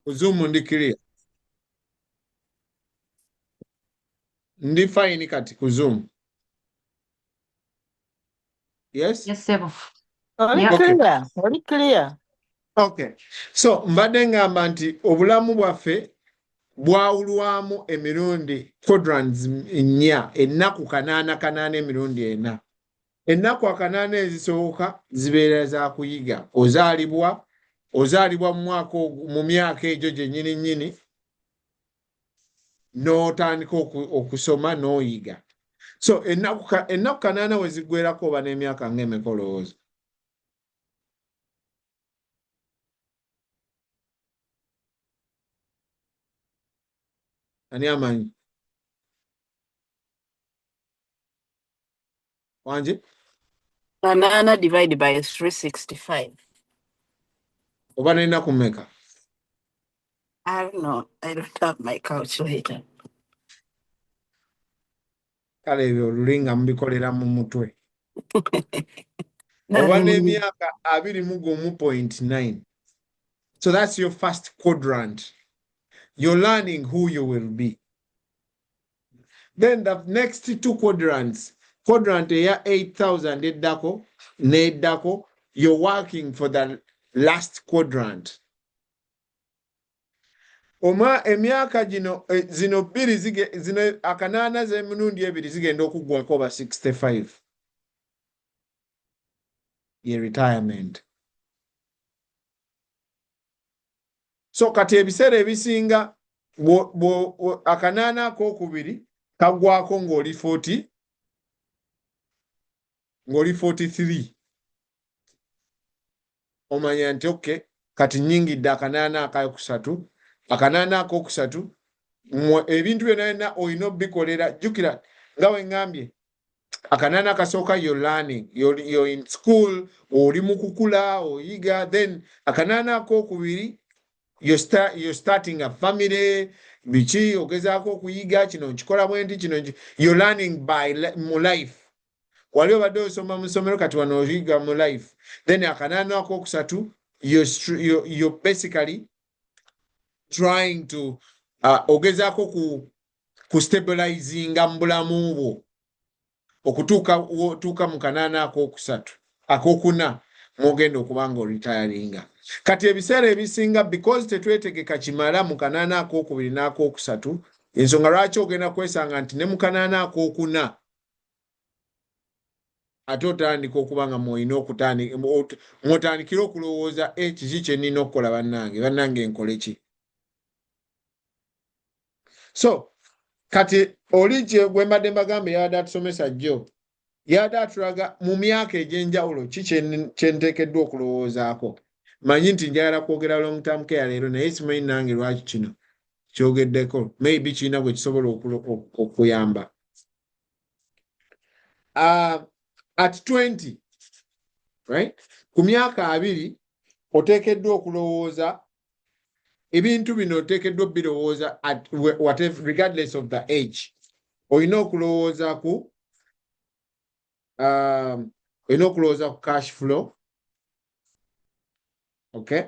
Ku Zoom ndi clear. Ndi fine kati ku Zoom. Yes? Yes, ssebo. Oli Yeah. Okay. clear, oli clear. Okay. So mbadde ngamba nti obulamu bwaffe bwawulwamu emirundi quadrants nnya, ennaku kanaana kanaana emirundi ena. Ennaku akanaana ezisooka zibeera za kuyiga. Ozaalibwa mu mwaka mu myaka egyo gyennyini nnyini, n'otandika okusoma n'oyiga. So ennaku 8 we ziggweerako oba n'emyaka ng'emeka olowooza? Ani amanyi? Wanje? 8 divided by 365. Oba n'ennaku mmeka? I don't know. I don't have my calculator. Kale ebyo olulinga mubikolera mu mutwe. Oba n'emyaka 21.9. So that's your first quadrant. You're learning who you will be. Then the next two quadrants, quadrant eya 8,000 eddako n'eddako, you're working for the last quadrant. Oma emyaka gino, zino bbiri zino akanaana z'emirundi ebiri zigenda okuggwako oba 65. Ye retirement. So kati ebiseera ebisinga akanaana akookubiri kaggwako ng'oli 40, ng'oli 43. Omanya nti okay, kati nnyingidde akanaana akokusatu, akanaana akokusatu, ebintu byonna byonna olina obikolera. Jjukira nga bwe ŋŋambye, akanaana akasooka you're learning, you're in school, oli mu kukula, oyiga. Then akanaana akookubiri you're starting a family, biki, ogezaako okuyiga kino nkikola bwe nti, kino you're learning by mu life. Wali obadde osoma mu ssomero, kati wano oyiga mu life. Then akanaana akokusatu you're basically trying to, ogezaako ku stabilizinga mu bulamu bwo okutuuka w'otuuka mu kanaana akokusatu akokuna mwogenda okuba nga oretiringa. Kati ebiseera ebisinga because tetwetegeka kimala mu kanaana akookubiri n'akokusatu, ensonga lwaki ogenda kwesanga nti ne mu kanaana akookuna ate otandika okuba nga mwolina mwotandikira okulowooza, kiki kye nnina okukola bannange, bannange nkole ki? So kati oli kye gwe mbadde mbagamba yabadde atusomesa jjo, yabadde atulaga mu myaka egy'enjawulo ki kye nteekeddwa okulowoozaako. Manyi nti njagala kwogera long term care leero, naye simanyi nange lwaki kino kyogeddeko, maybe kirina gwe kisobola okuyamba. At 20, right? Ku myaka 20 oteekeddwa okulowooza ebintu bino, oteekeddwa obirowooza at whatever, regardless of the age. Olina okulowooza ku olina okulowooza ku cash flow. Okay?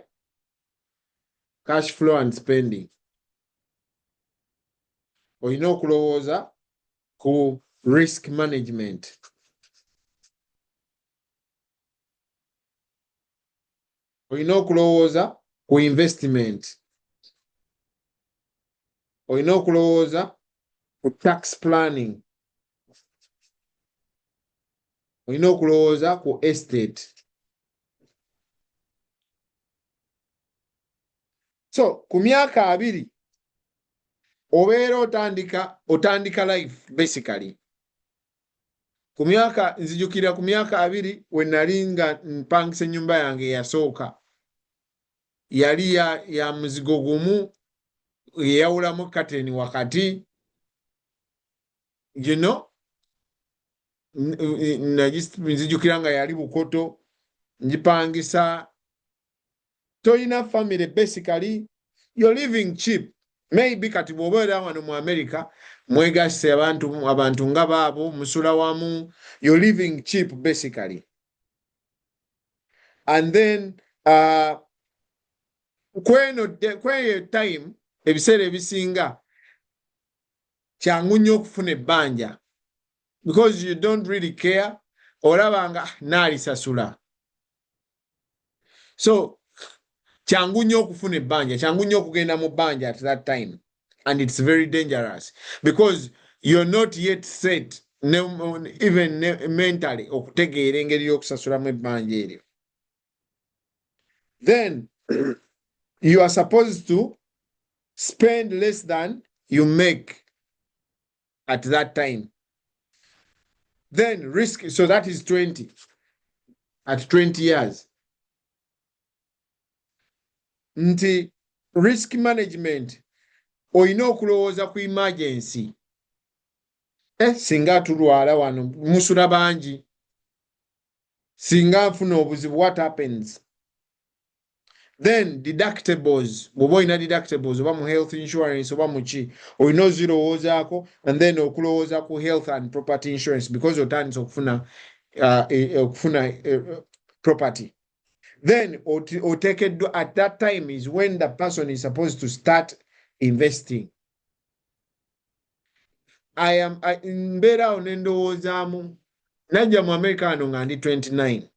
Cash flow and spending. Olina okulowooza ku risk management. Olina okulowooza ku investment. Olina okulowooza ku tax planning. Olina okulowooza ku estate. So ku myaka 20 obeera otandika life basically. Ku myaka, nzijukira ku myaka 20 we nali nga mpangisa ennyumba yange eyasooka. Yali ya muzigo gumu, eyawulamu curtain wakati. Nzijukira nga yali Bukoto, ngipangisa. Toyina family basically, you're living cheap. Maybe kati bw'obeera wano mu America, mwegasse abantu nga baabo, musula wamu, you're living cheap basically. And then Kweno kweyo time, ebiseera ebisinga kyangu nnyo okufuna ebbanja because you don't really care, olaba nga, "Ah, naalisasula." So kyangu nnyo okufuna ebbanja, kyangu nnyo okugenda mu bbanja at that time, and it's very dangerous because you're not yet set even mentally okutegeera engeri y'okusasulamu ebbanja eryo. Then you are supposed to spend less than you make at that time. Then risk, so that is 20, at 20 years, nti risk management, olina okulowooza ku emergency. Singa tulwala, wano musula bangi, singa nfuna obuzibu, what happens? Then deductibles, bw'oba olina deductibles oba mu health insurance oba muki, olina ozirowoozaako. And then okulowooza ku health and property insurance because otandise okufuna property. Then oteekeddwa, at that time is when the person is supposed to start investing. Mbeera awo ne ndowoozaamu, najja mu America wano nga ndi 29.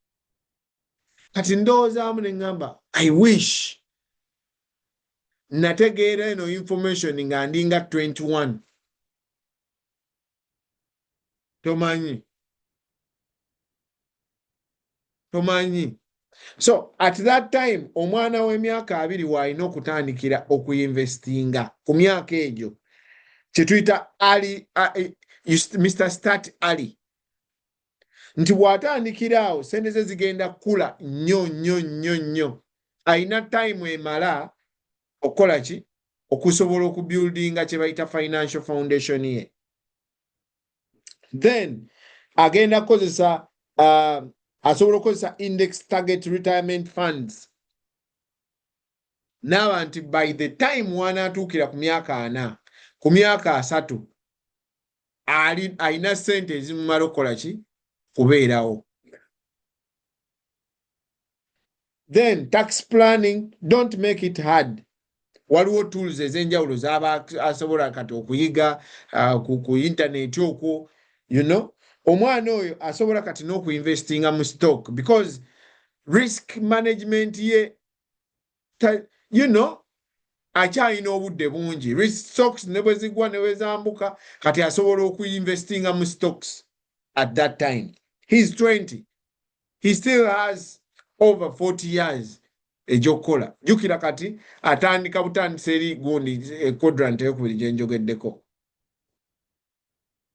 Kati ndowoozaamu ne ŋŋamba, "I wish nategeera eno information nga ndi nga 21." Tomanyi, tomanyi. So at that time omwana w'emyaka 20 w'alina okutandikira okuinvestinga ku myaka egyo, kye tuyita early, Mr Start early, nti bw'atandikira awo, sente ze zigenda kukula nnyo nnyo nnyo nnyo. Alina time emala okukola ki? Okusobola okubuildinga kye bayita financial foundation ye. Then agenda kukozesa, asobola okukozesa index target retirement funds, naaba nti by the time wanaatuukira ku myaka 40, ku myaka 30, ali alina sente ezimumala okukola ki? Kubeerawo. Then tax planning, don't make it hard. Waliwo tools ez'enjawulo z'aba asobola kati okuyiga ku internet okwo. Omwana oyo asobola kati n'okuinvestinga mu stock because risk management ye akyalina obudde bungi. Risk stocks ne bwe zigwa ne bwe zambuka, kati asobola okuinvestinga mu stocks at that time. He's 20, he still has over 40 years egy'okukola. Jjukira kati atandika butandisa eri gundi quadrant eyokubiri gye njogeddeko.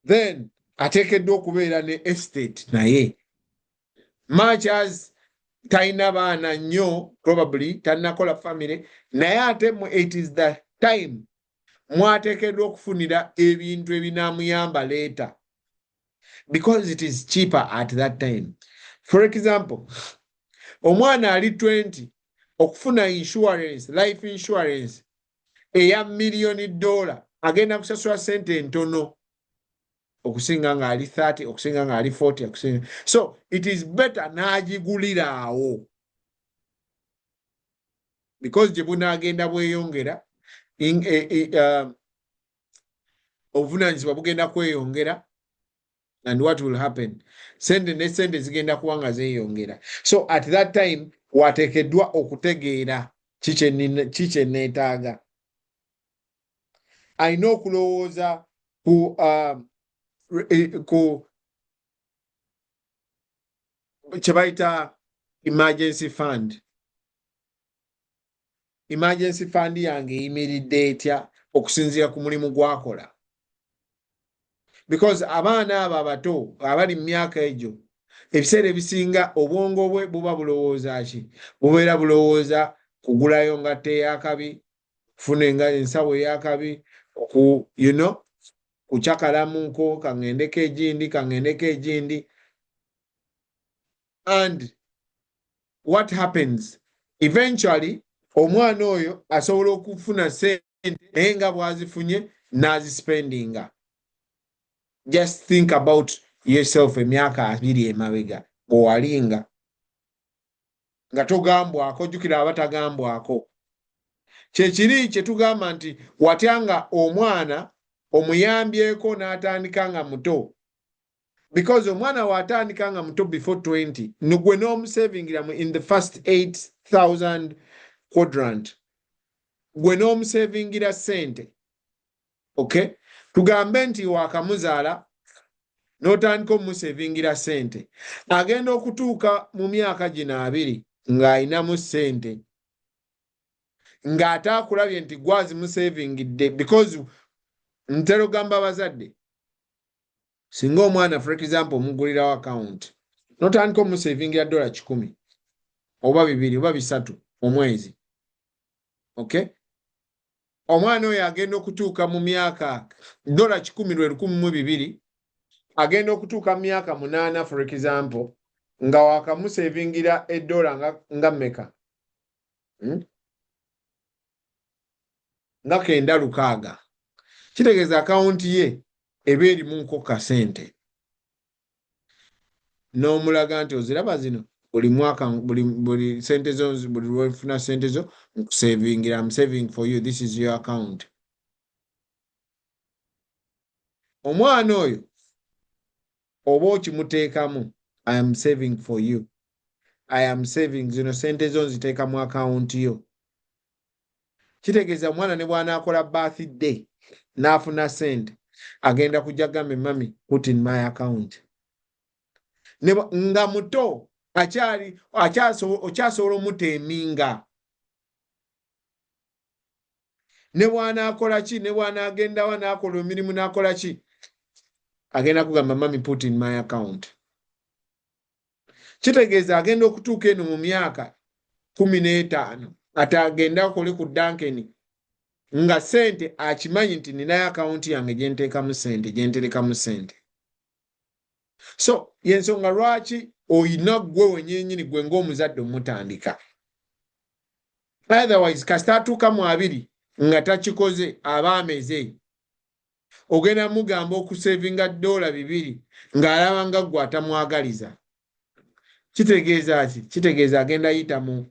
Then ateekeddwa okubeera ne estate, naye much as talina baana nnyo, probably tannakola family, naye ate it is the time mwateekeddwa okufunira ebintu ebinaamuyamba later because it is cheaper at that time. For example, omwana ali 20 okufuna insurance, life insurance eya miliyoni dola, agenda kusasula sente ntono okusinga ng'ali 30, okusinga ng'ali 40, okusinga. So it is better n'agigulira awo because gye bunaagenda bweyongera, obuvunaanyizibwa bugenda kweyongera. And what will happen? Sente ne sente zigenda kuba nga zeeyongera. So at that time wateekeddwa okutegeera ki kye neetaaga. Alina okulowooza ku kye bayita emergency fund. Emergency fund yange eyimiridde etya okusinziira ku mulimu gwakola? Because abaana abo abato abali mu myaka egyo, ebiseera ebisinga obwongo bwe buba bulowooza ki? Bubeera bulowooza kugulayo ngatto eyakabi, kufuna ensawo eyakabi, oku kucakalamuko, kaŋŋendeko egindi, kaŋŋendeko egindi. And what happens eventually, omwana oyo asobola okufuna sente, naye nga bw'azifunye n'azispendinga. Just think about yourself emyaka 20 emabega bwewalinga nga togambwako. Jjukira aba tagambwako. Kyekiri kye tugamba nti watya nga omwana omuyambyeko n'atandika nga muto, because omwana w'atandika nga muto before 20, gwe n'omusavingira mu in the first 8000 quadrant, gwe n'omusavingira ssente. Okay, tugambe nti wakamuzaala n'otandika omusavingira ssente, agenda okutuuka mu myaka gino 20 ng'ayinamu ssente, ng'ate akulabye nti gwazimusavingidde. Because ntera ogamba abazadde, singa omwana, for example, omugulirawo account n'otandika omusavingira $100 oba 200 oba 300 omwezi, okay, omwana oyo agenda okutuuka mu myaka, $100 lwe 1,002, agenda okutuuka mu myaka 8, for example, nga wakamusavingira eddola nga mmeka? Nga 96. Kitegeeza akawunti ye eba erimu nko sente, n'omulaga nti oziraba zino, buli mwaka, buli sente zo, buli lwenfuna sente zo nkusavingira, I'm saving for you, this is your account. Omwana oyo oba okimuteekamu, I am saving for you, I am saving, zino sente zo nziteeka mu akawunti yo. Kitegeeza omwana ne bw'anaakola birthday n'afuna sente, agenda kujja gambe, "Mummy, put in my account." Nga muto akyali, okyasobola omuteeminga. Ne bw'anaakola ki, ne bw'anaagendawa n'akola emirimu n'akola ki, agenda kugamba, "Mummy, put in my account." Kitegeeza agenda okutuuka eno mu myaka 15, ate agenda akole ku Dunkin, nga sente akimanyi nti ninayo akawunti yange gye nteekamu sente, gye nterekamu sente. So yensonga lwaki oyina ggwe wennyininyini, gwe ng'omuzadde, omutandika. Otherwise kasita atuuka mu 20 nga takikoze, aba ameze. Ogenda mugamba okusevinga $2, ng'alaba nga ggwe atamwagaliza. Kitegeeza ki? Kitegeeza agenda yita mu,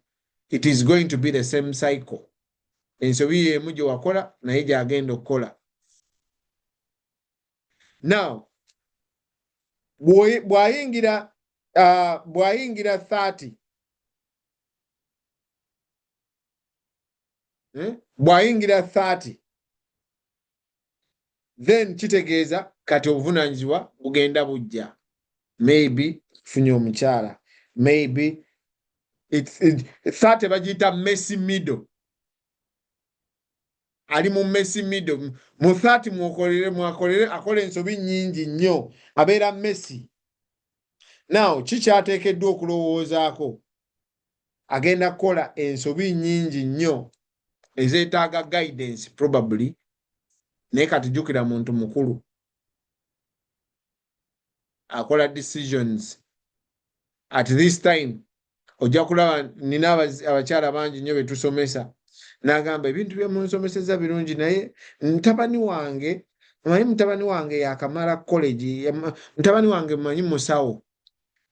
it is going to be the same cycle. Ensobi y'emu gye wakola naye gy'agenda okukola. Now bw'ayingira 30, eh? Bw'ayingira 30, then kitegeeza kati obuvunaanyizibwa bugenda bujja. Maybe funye omukyala, maybe 30 bagiyita messy middle. Ali mu messy middle mu 30, mwokolere mwakolere, akola ensobi nnyingi nnyo, abeera messy. Now kikyateekeddwa okulowoozaako, agenda kukola ensobi nnyingi nnyo ezeetaaga guidance probably. Naye kati jjukira, muntu mukulu akola decisions at this time. Ojja kulaba nina abakyala bangi nnyo be tusomesa, n'agamba, "Ebintu bye munsomeseza birungi, naye mutabani wange, omanyi mutabani wange yakamala college, mutabani wange mumanyi musawo,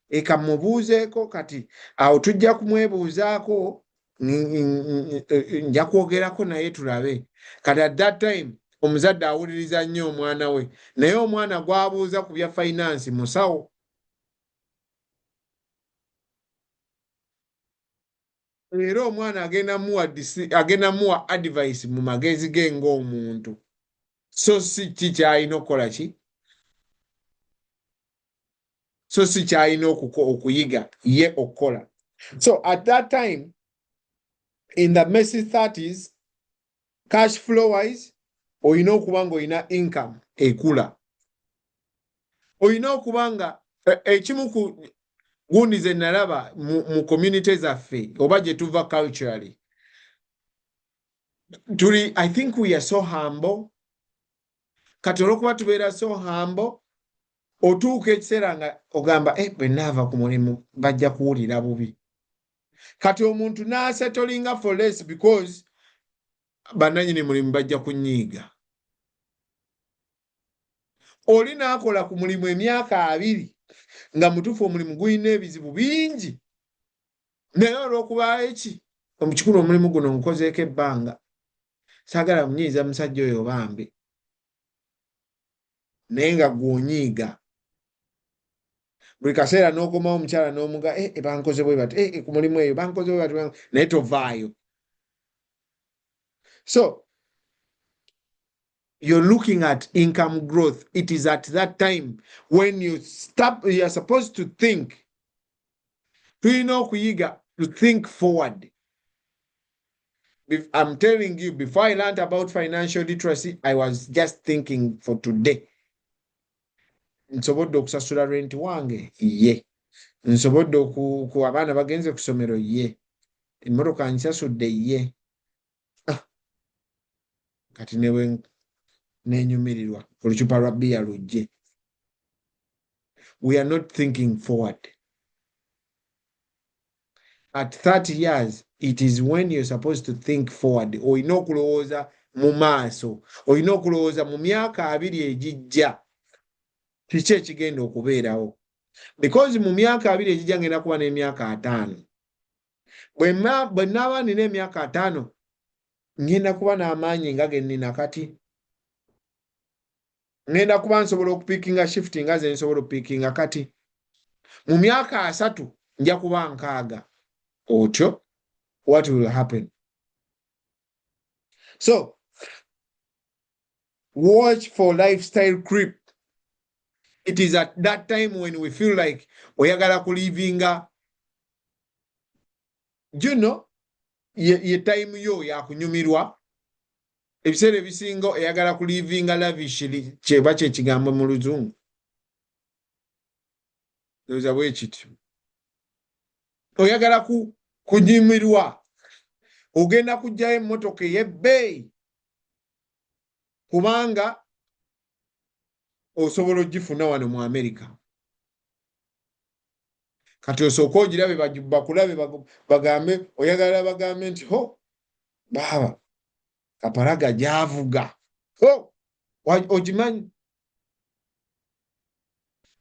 eka mubuuzeeko." Kati awo tujja kumwebuuzaako, nja kwogerako naye tulabe. Kati at that time omuzadde awuliriza nnyo omwana we, naye omwana gw'abuuza ku bya finance musawo. Era omwana agenda muwa advice mu magezi ge ng'omuntu, so si ki kyalina okukola ki, so si kyalina okuyiga ye okukola. So at that time, in the messy 30s, cash flow wise, olina okuba ng'olina income ekula, olina okuba nga ekimu ku gundi ze nalaba mu community zaffe oba gye tuva culturally, tuli, I think we are so humble. Kati olwokuba tubeera so humble, otuuka ekiseera nga ogamba, "Eh, bwe naava ku mulimu bajja kuwulira bubi." Kati omuntu n'asettlinga for less because bannannyini mulimu bajja kunyiiga. Oli n'akola ku mulimu emyaka 20, nga mutuufu omulimu gulina ebizibu bingi, naye olw'okuba eki omukikulu, omulimu guno nkozeeko ebbanga. Saagala munyiiza musajja oyo bambi. Naye nga gw'onyiiga. Buli kaseera n'okomawo omukyala n'omuga, bankoze bwe bati, ku mulimu eyo bankoze bwe bati, naye tovaayo. So you're looking at income growth. It is at that time when you stop, you are supposed to think. Tulina okuyiga to think forward. I'm telling you, before I learned about financial literacy, I was just thinking for today. Nsobodde okusasula rent wange? Ye. Nsobodde ku abaana bagenze ku ssomero? Ye. Emmotoka nsasudde? Ye. Kati ne nenyumirirwa olucupa lwa bbiya lujje. We are not thinking forward. At 30 years, it is when you're supposed to think forward. Olina okulowooza mu maaso. Olina okulowooza mu myaka 20 egijja. Kiki ekigenda okubeerawo? Because mu myaka 20 egijja ngenda kuba n'emyaka 50. Bwe nnaaba nina emyaka 50, ngenda kuba n'amaanyi nga ge nnina kati. Ngenda kuba nsobola okupiikinga shift nga ze nsobola okupiikinga kati. Mu myaka 30 nja kuba 60. Otyo, what will happen? So, watch for lifestyle creep. It is at that time when we feel like oyagala kulivinga. You know, ye time yo ya kunyumirwa. Ebiseera ebisinga oyagala kulivinga lavishly, kyeba kye kigambo mu Luzungu. Ndowooza bwe kityo. Oyagala kunyumirwa. Ogenda kuggyayo emmotoka ey'ebbeeyi kubanga osobola ogifuna wano mu Amerika. Kati osooke ogirabe, bakulabe, bagambe, oyagala bagambe nti ho baaba kapalaga gy'avuga. Ho ogimanyi.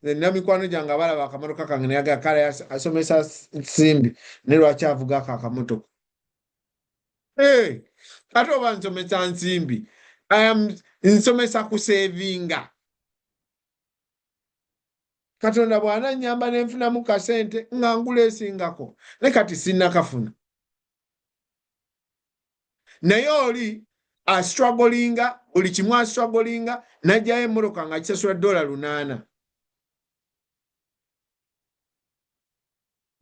Nina mikwano gyange abalaba akamotoka kange naye agamba kale asomesa nsimbi naye lwaki avuga ako akamotoka? Ate oba nsomesa nsimbi, nsomesa kusevinga. Katonda bw'anannyamba ne nfunamu kasente nga ngula esingako, naye kati sinnakafuna. Naye oli astrugglinga, buli kimu astrugglinga, n'aggyayo emmotoka nga akisasula $8.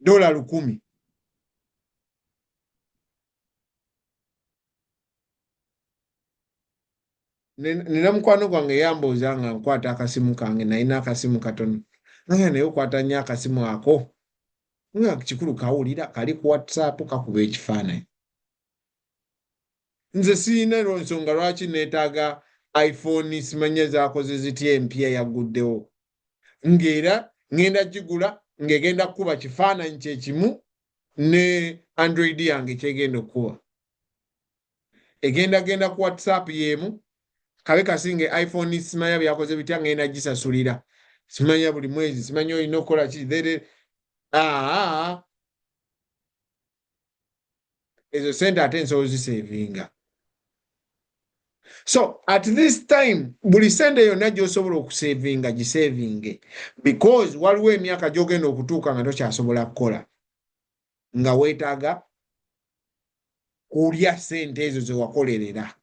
$1,000. Nina mukwano gwange yambuuza nga nkwata akasimu kange, nalina akasimu katono. Naye naye okwata nnyo akasimu ako. Nga kikulu kawulira, kali ku WhatsApp kakuba ekifaananyi. Nze sirina nsonga lwaki neetaaga iPhone simanya zaakoze zitya empya yagguddewo. Ng'era ngenda gigula ng'egenda kukuba kifaananyi kye kimu ne Android yange kyegenda okukuba. Egenda genda ku WhatsApp y'emu, kabe kasinge iPhone simanya byakoze bitya ngenda gisasulira. Simanya buli mwezi, simanya olina okukola ki, there. Ezo sente ate nsobola zisevinga. So at this time, buli sente yonna gy'osobola okusevinga gisevinge, because waliwo emyaka gy'ogenda okutuuka nga tokyasobola kukola, nga weetaaga kulya sente ezo ze wakolerera.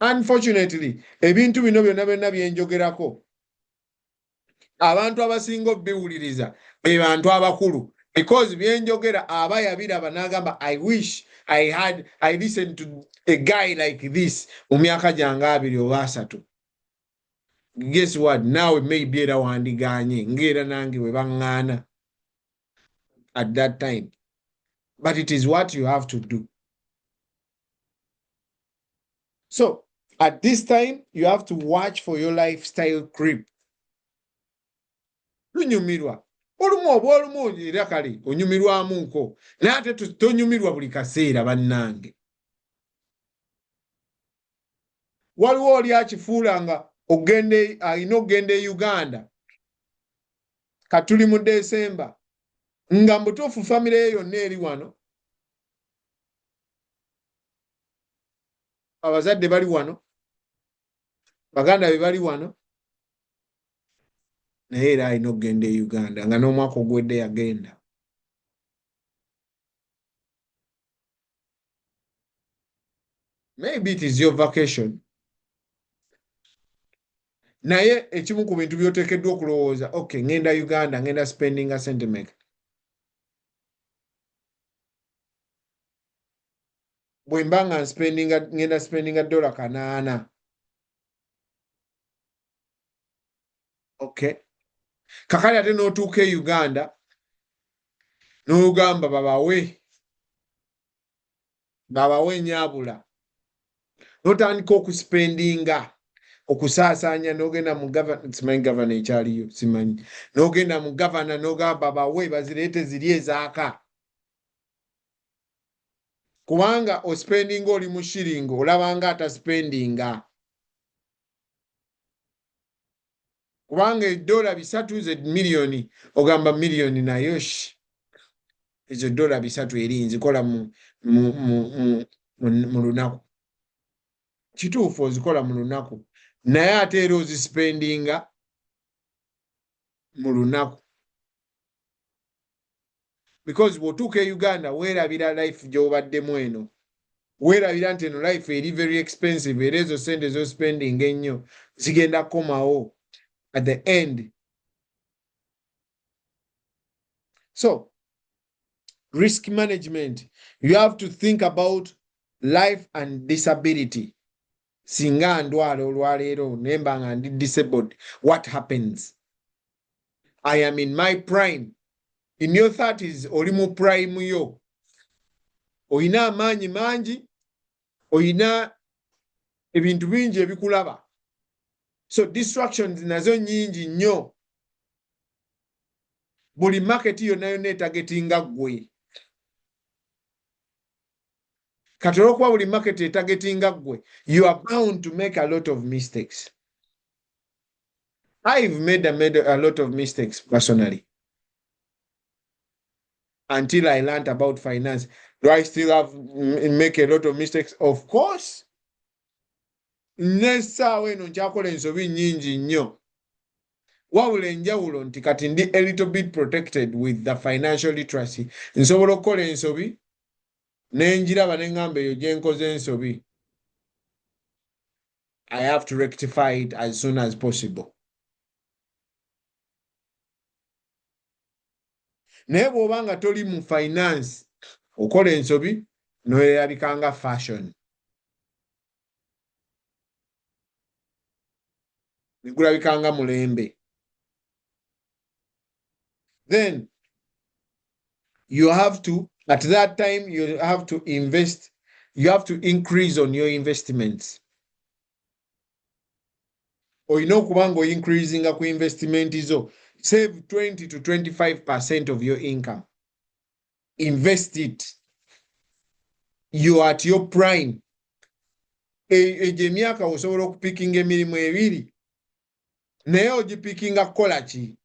Unfortunately, ebintu bino byonna byonna bye njogerako, abantu abasinga obiwuliriza be bantu abakulu, because bye njogera aba yabiraba n'agamba, I wish I listened to a guy like this mu myaka gyange 20 oba 30. Guess what? Naawe maybe era wandigaanye ng'era nange bwe baŋŋaana at that time. But it is what you have to do. So at this time, you have to watch for your lifestyle creep. Tunyumirwa. Olumu oba olumu era kale onyumirwamuko, naye ate tonyumirwa buli kaseera bannange. Waliwo oli akifuula nga alina okugenda e Uganda, katuli mu December, nga mu butuufu famire ye yonna eri wano. Abazadde bali wano, baganda be bali wano, naye era alina okugenda e Uganda nga n'omwaka oguwedde yagenda. Maybe it is your vacation. Naye ekimu ku bintu by'oteekeddwa okulowooza, okay, ngenda Uganda, ngenda spendinga sente meka? Bwe mba nga nspendinga, ngenda spendinga dola 800. Okay. Kakali ate n'otuuka e Uganda n'ogamba babawe nnyabula, n'otandika okuspendinga, okusaasaanya, n'ogenda mu gavana, simanyi gavana ekyaliyo, simanyi, n'ogenda mu gavana n'ogamba babawe bazireete ziri ezaaka, kubanga ospendinga oli mu shiringi, olabanga ataspendinga, kubanga edola 3 ze miliyoni, ogamba miliyoni nayo ezo dola 3 eri nzikola mu lunaku. Kituufu ozikola mu lunaku, naye ate era ozispendinga mu lunaku, because bw'otuuka e Uganda weerabira life gy'obaddemu eno, weerabira nti eno life eri very expensive, era ezo sente z'ospendinga ennyo zigenda kukomawo at the end. So risk management, you have to think about life and disability. Singa ndwala olwaleero ne mba nga ndi disabled, what happens? I am in my prime. In your 30s oli mu prime yo, oyina amaanyi mangi, oyina ebintu bingi ebikulaba, so distractions nazo nnyingi nnyo. Buli market yonna yonna etargetinga ggwe. Kati olwokuba buli market etargetinga ggwe, you are bound to make a lot of mistakes. I've made a lot of mistakes personally until I learned about finance. Do I still have make a lot of mistakes? Of course. N'essaawa eno nkyakola ensobi nnyingi nnyo, wabula enjawulo nti kati ndi a little bit protected with the financial literacy. Nsobola okukola ensobi ne njiraba ne ŋŋamba eyo gye nkoze ensobi, I have to rectify it as soon as possible. Naye bw'oba nga toli mu finance, okola ensobi n'oyerabika nga fashion, negulabika nga mulembe. Then you have to, at that time you have to invest, you have to increase on your investments. Olina okuba nga oincreasinga ku investment zo. Save 20 to 25% of your income, invest it. You are at your prime. Egyo emyaka osobola okupikinga emirimu ebiri, naye ogipikinga kukola ki?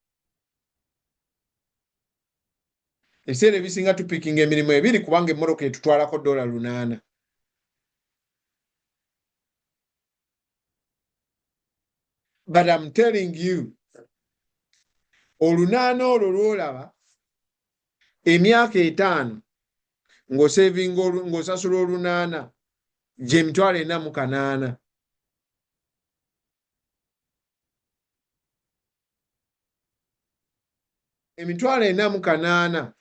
Ebiseera ebisinga tupikinga emirimu ebiri kubanga emmotoka etutwalako dola 800. But I'm telling you, olunaana olwo lw'olaba, emyaka 50 ng'osevinga, ng'osasula olunaana, gye 408,000. 408,000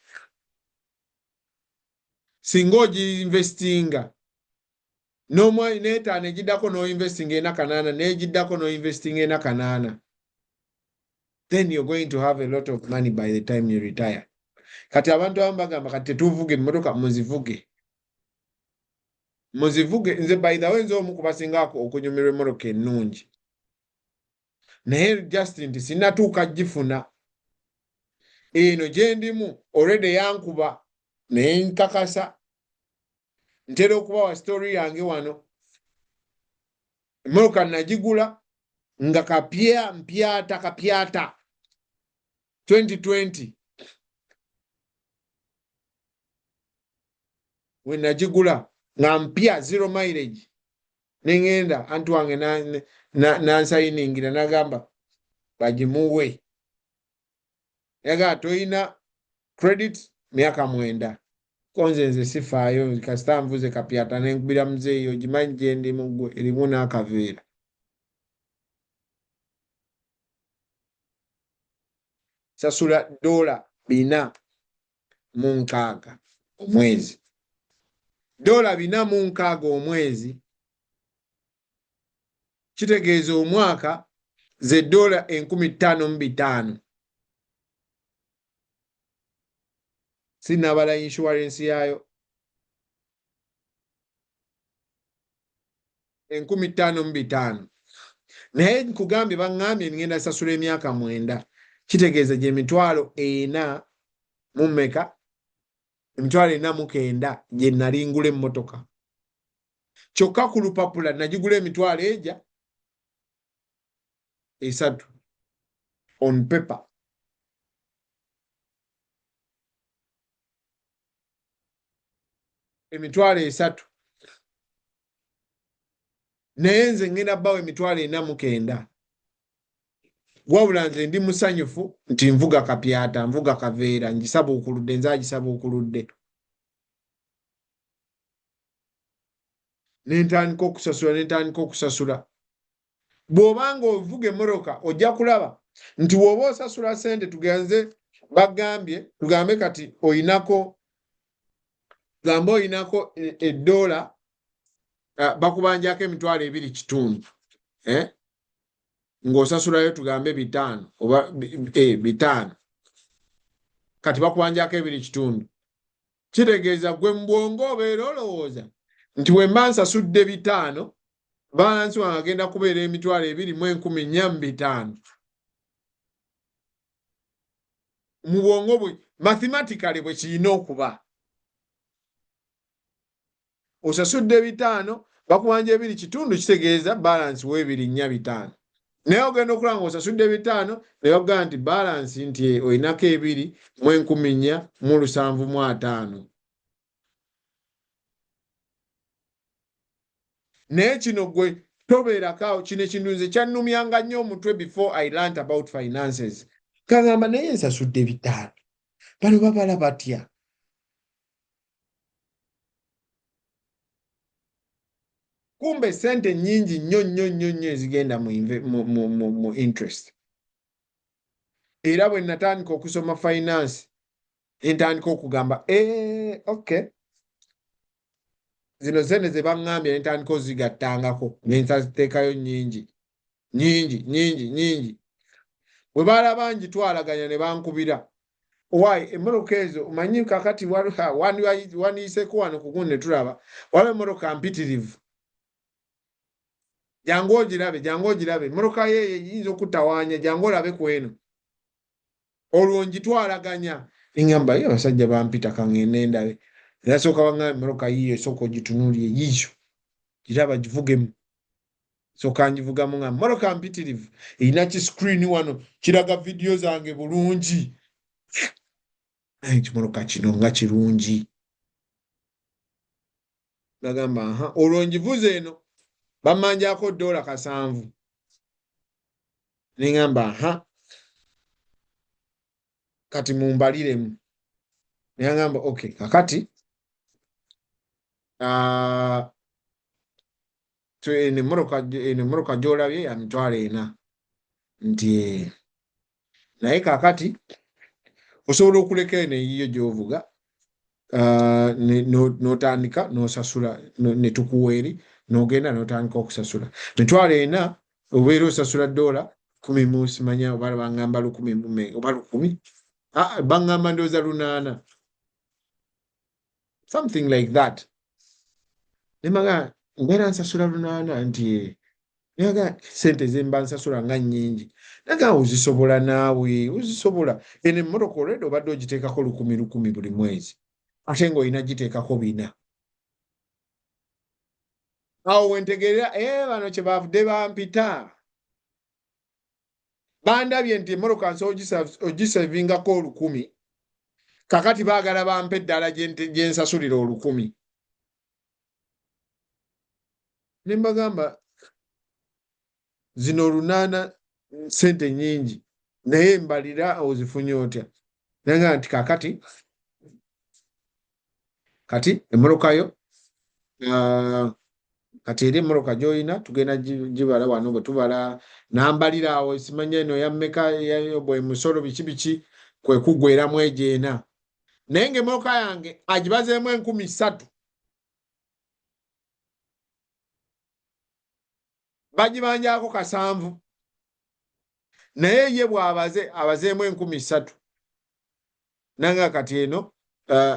singa ogiinvestinga n'etaano egiddako n'oinvestinga 408, n'egiddako n'oinvestinga 408, then you're going to have a lot of money by the time you retire. Kati abantu abamu bagamba kati tetuvuga emmotoka. Muzivuge, muzivuge. Nze, by the way, nze omu kubasingaako okunyumirwa emmotoka ennungi, naye just nti sinnatuuka gifuna. Eno gye ndimu already yankuba naye nkakasa. Ntera okubawa story yange wano. Emmotoka nagigula nga kapya mpyata kapyata 2020. We nagigula nga mpya, zero mileage. Ne ŋŋenda anti wange n'ansayiningira n'agamba bagimuwe. Yagamba tolina credit myaka 9. Ko nze nze sifaayo kasita nvuze kapyata ne nkubira muzeeyi ogimanyi gye ndimu ggwe erimu n'akaveera. Sasula $460 omwezi. $460 omwezi kitegeeza omwaka ze $5,500. Sinnabala insurance yaayo. 5,500. Naye nkugambye baŋŋambye ngenda sasula emyaka 9. Kitegeeza gye 4,000 mu mmeka? 4,900 gye nali ngula emmotoka. Kyokka ku lupapula nagigula 300,000 on paper. 300,000. Naye nze ngenda bbawo 4,900. Wabula nze ndi musanyufu nti nvuga kapyata, nvuga kaveera, ngisabuukuludde, nze agisabuukuludde. Ne ntandika okusasula, ne ntandika okusasula. Bw'oba ng'ovuga emmotoka ojja kulaba nti bw'oba osasula ssente tugenze bagambye, tugambe kati oyinako, tugambe oyinako eddoola, bakubanjako 2,500, Ng'osasulayo tugambe 500 oba 500. Kati bakubanjako 2,500. Kitegeeza gwe mu bwongo obeera olowooza nti bwe mba nsasudde 500, balansi wange agenda kubeera 24,500. Mu bwongo bwe mathematically bwe kirina okuba. Osasudde 500, bakubanja 2,500, kitegeeza balansi w'ebiri nnya bitaano. Naye ogenda okulaba ng'osasudde 500, ne bakugamba nti balansi nti olinako 2,475. Naye kino gwe tobeerako awo, kino ekintu nze kyannumyanga nnyo omutwe before I learned about finances. Kagamba naye nsasudde 500, bano babala batya? Kumbe ssente nnyingi nnyo nnyo nnyo nnyo ezigenda mu interest. Era bwe natandika okusoma finance, ntandika okugamba, okay. Zino ssente ze baŋŋambye ne ntandika ozigattangako, ne nziteekayo nnyingi, nnyingi, nnyingi, nnyingi. Bwe baalaba ngitwalaganya ne bankubira. Why emmotoka ezo omanyi kaakati wandiyiseeko wano ku gundi ne tulaba, waliwo emmotoka mpitirivu. Jangu ogirabe, jangu ogirabe, emmotoka ye eyinza okutawaanya, jangu olabe ku eno. Olwo ngitwalaganya. Ŋŋamba ye abasajja bampita ka ŋŋende ndabe. Nasooka baŋŋamba emmotoka yiiyo sooka ogitunuulire yiiyo. Giraba givugemu. Sooka ngivugamu nga mmotoka mpitirivu. Erina ki screen wano kiraga vidiyo zange bulungi. Ekimotoka kino nga kirungi. Nagamba aha, olwo ngivuze eno bammanjako $7. Ne ŋŋamba aha, kati mumbaliremu. Ne ŋŋamba okay, kakati eno emmotoka gy'olabye ya 400,000. Nti naye kaakati osobola okuleka eno eyiyo gy'ovuga, n'otandika n'osasula, ne tukuwa eri, n'ogenda n'otandika okusasula. 400,000 obeera osasula $10 mu simanya oba baŋŋamba lukumi mu oba lukumi? Baŋŋamba ndowooza 800. Something like that. Ne mbagamba mbeera nsasula 800 nti naye ssente ze mba nsasula nga nnyingi. Nagamba ozisobola naawe, ozisobola. Eno emmotoka already obadde ogiteekako lukumi lukumi buli mwezi. Ate ng'olina giteekako 400. Awo we ntegeerera, bano kye baavudde bampita. Bandabye nti emmotoka nsobola ogisavingako 1,000. Kaakati baagala bampe eddala gye nsasulira 1,000. Ne mbagamba zino 800 ssente nnyingi, naye mbalira ozifunye otya? Nagamba nti kakati kati emmotoka yo, kati eri emmotoka gy'olina tugenda gibala wano. Bwe tubala nambalira awo, simanya eno yammeka, bwe musolo biki biki, kwe kuggweramu egyo ena, naye ng'emmotoka yange agibazeemu 3000, bagibanjako 7, naye ye bw'abaze abazeemu 3000. Nanga kati eno,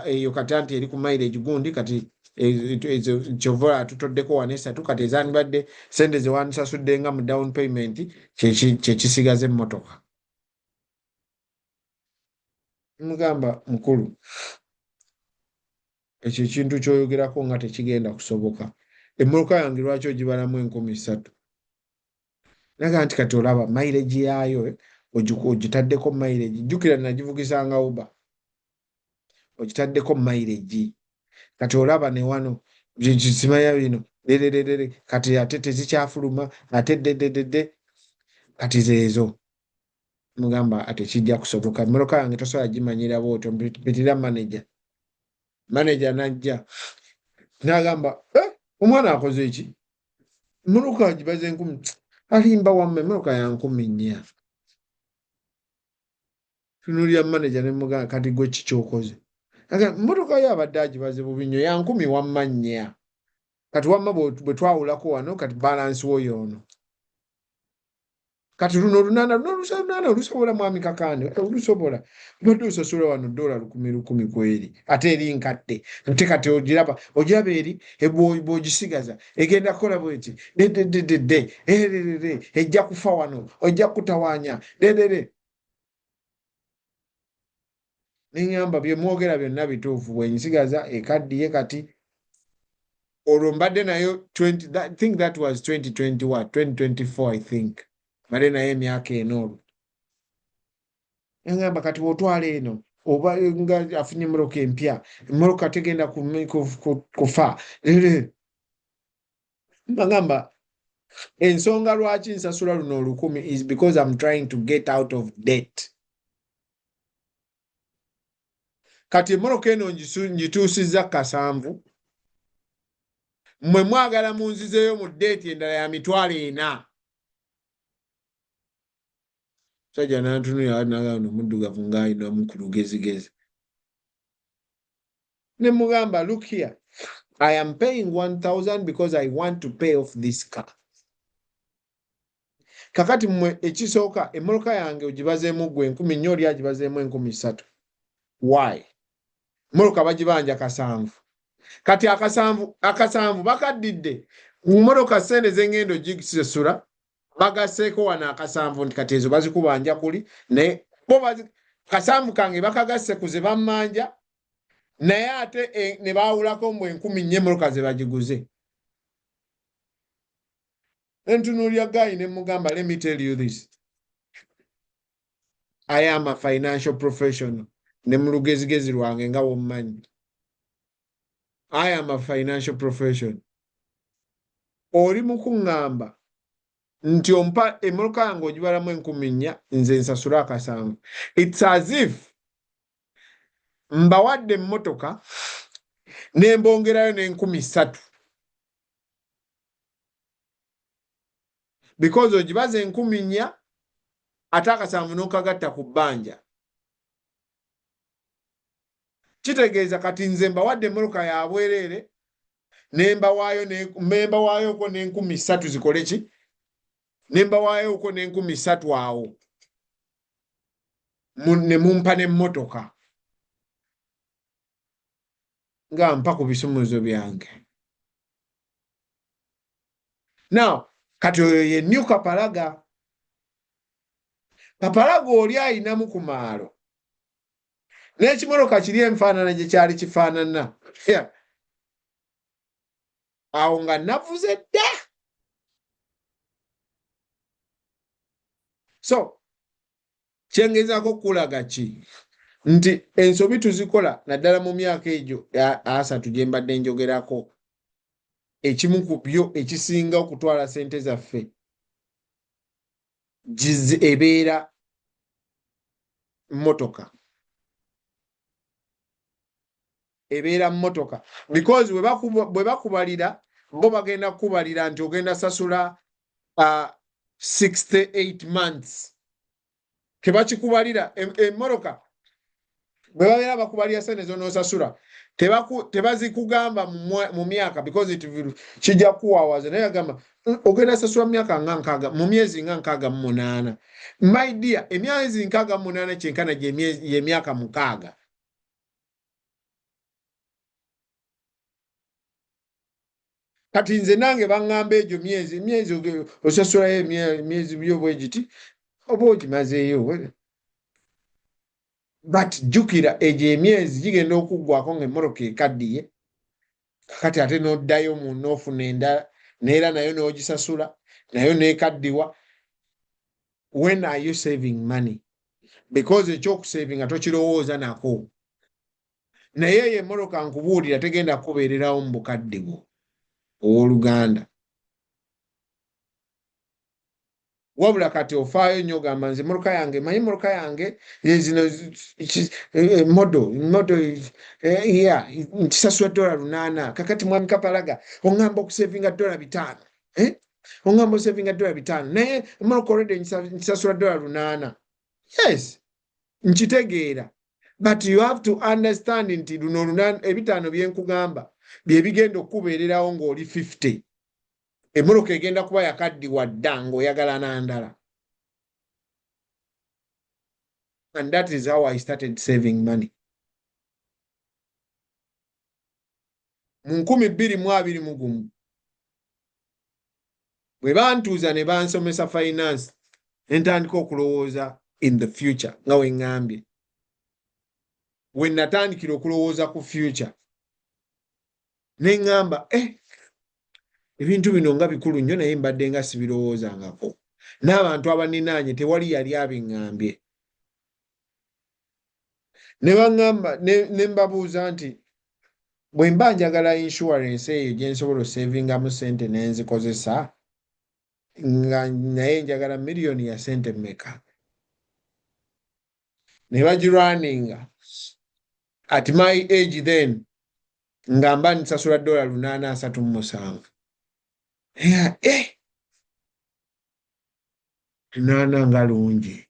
eyo kati anti eri ku mileage gundi, kati ezo kyova tutoddeko wano esatu, kati ezandibadde sente ze wandisasudde nga mu down payment kyekisigaza emmotoka. Mugamba mukulu, ekyo ekintu ky'oyogerako nga tekigenda kusoboka. Emmotoka yange lwaki ogibalamu 3000? Naga nti kati olaba mileage yaayo, ogitaddeko mileage, jjukira nagivugisanga Uber, ogitaddeko mileage, kati olaba ne wano simanya bino dererere, kati ate tezikyafuluma, ate ddedededde, kati zeezo. Mugamba ate kijja kusoboka, emmotoka yange tosobola gimanyira bwotyo, mpitira manager. Manager najja n'agamba, eh, omwana akoze eki? Emmotoka agibaze 1000, alimba, wamma emmotoka ya 4000. Tunuulira manager ne mugamba, kati gwe ki ky'okoze? Emmotoka yo abadde agibaze bubi nnyo, ya 1000 wamma 4. Kati wamma bwe twawulako wano, kati balance wo y'ono. Kati luno 800, luno 800 olusobola, mwami Kakande, olusobola. Obadde osasula wano dola 1000 1000 kweri, ate eri nkadde, ate kati ogiraba, ogiraba eri bw'ogisigaza egenda kukola bweti, dedededede, ererere, ejja kufa wano, ojja kutawaanya dedede. Neŋŋamba bye mwogera byonna bituufu, bwe nsigaza ekaddiye. Kati olwo mbadde nayo 20, I think that was 2021, 2024, I think mbadde nayo emyaka ena olwo. Neŋŋamba kati bw'otwala eno oba nga afunye emmotoka empya, emmotoka tegenda kufa. Mbagamba ensonga lwaki nsasula luno 1000 is because I'm trying to get out of debt. Kati emmotoka eno ngituusizza 7, mmwe mwagala munzizeeyo mu debt endala ya 40,000. Musajja n'antunuulira n'agamba omuddugavu ng'alinamu ku lugezigezi. Ne mugamba, look here, I am paying 1000 because I want to pay off this car. Kakati mmwe ekisooka emmotoka yange ogibazeemu ggwe 4000, oli agibazeemu 3000. Why? Emmotoka bagibanja 7. Kati 7 bakaddidde ku mmotoka, ssente z'engendo ogisasula bagasseeko wano 7, nti kati ezo bazikubanja kuli, naye bo 7 kange bakagasse ku ze bammanja, naye ate ne baawulako mbu 4000 emmotoka ze bagiguze. Entunuulira guy ne mugamba, let me tell you this, I am a financial professional. Ne mu lugezigezi lwange nga wommanyi, I am a financial professional. Oli mu kuŋŋamba nti ompa emmotoka yange ogibalamu 4000, nze nsasule 7. It's as if mbawadde emmotoka ne mbongerayo n'3000, because ogibaza 4000 ate 7 n'okagatta ku bbanja. Kitegeeza kati nze mbawadde emmotoka ya bwereere ne mbawaayoko n'3000 zikole ki? Ne mbawaayoko n'3000 awo ne mumpa n'emmotoka nga mpa ku bisumuuzo byange. Now kati oyo ye new Kapalaga. Kapalaga oli ayinamu ku maalo n'ekimotoka kiri enfaanana gye kyali kifaanana awo nga navuze dda. So kyengezaako okukulaga ki nti ensobi tuzikola naddala mu myaka egyo 30 gye mbadde njogerako. Ekimu ku byo ekisinga okutwala sente zaffe ebeera mmotoka, ebeera mmotoka, because bwe bakubalira, bo bagenda kukubalira nti ogenda sasula 68 months. Tebakikubalira emmotoka bwe babeera bakubalira sente zonoosasula, tebazikugamba mu myaka, because it kijja kuwawaza. Naye agamba ogenda sasula mu myaka nga 60, mu myezi nga 68. My dear, emyezi 68 kyenkana gyemyaka 6. Kati nze nange baŋŋamba egyo myezi osasulayo emyezi byo bwe giti oba ogimazeeyo, but jjukira egyo emyezi gigenda okuggwako ng'emmotoka ekaddiye. Kakati ate n'oddayo mu n'ofuna endala, neera nayo n'ogisasula, nayo n'ekaddiwa. When are you saving money? Because ekyokusavinga tokirowooza nako. Naye eyo emmotoka, nkubuulira, tegenda kubeererawo mu bukadde bwo, owooluganda. Wabula kati ofaayo nnyo, ogamba nze emmotoka yange, manyi emmotoka yange zino model ya nkisasula $800. Kakati mwami Kapalaga, oŋŋamba okusevinga $500, eh? Oŋŋamba osevinga $500, naye emmotoka already nkisasula $800. Yes, nkitegeera, but you have to understand nti luno 800, 500 byenkugamba bye bigenda okukubeererawo ng'oli 50. Emmotoka egenda kuba yakaddiwa dda ng'oyagala nandala. And that is how I started saving money mu 2021, bwe bantuuza ne bansomesa finance, ne ntandika okulowooza in the future. Nga we ŋŋambye, we natandikira okulowooza ku future, ne ŋŋamba, eh, ebintu bino nga bikulu nnyo, naye mbadde nga sibirowoozangako, n'abantu abaninaanye tewali yali abiŋŋambye. Ne baŋŋamba, ne mbabuuza nti bwe mba njagala insurance eyo gye nsobola osevingamu ssente ne nzikozesa, nga naye njagala miliyoni ya ssente mmeka? Ne bagirwaninga. At my age then, nga mba nsasula $837. Eh, 800 nga lungi.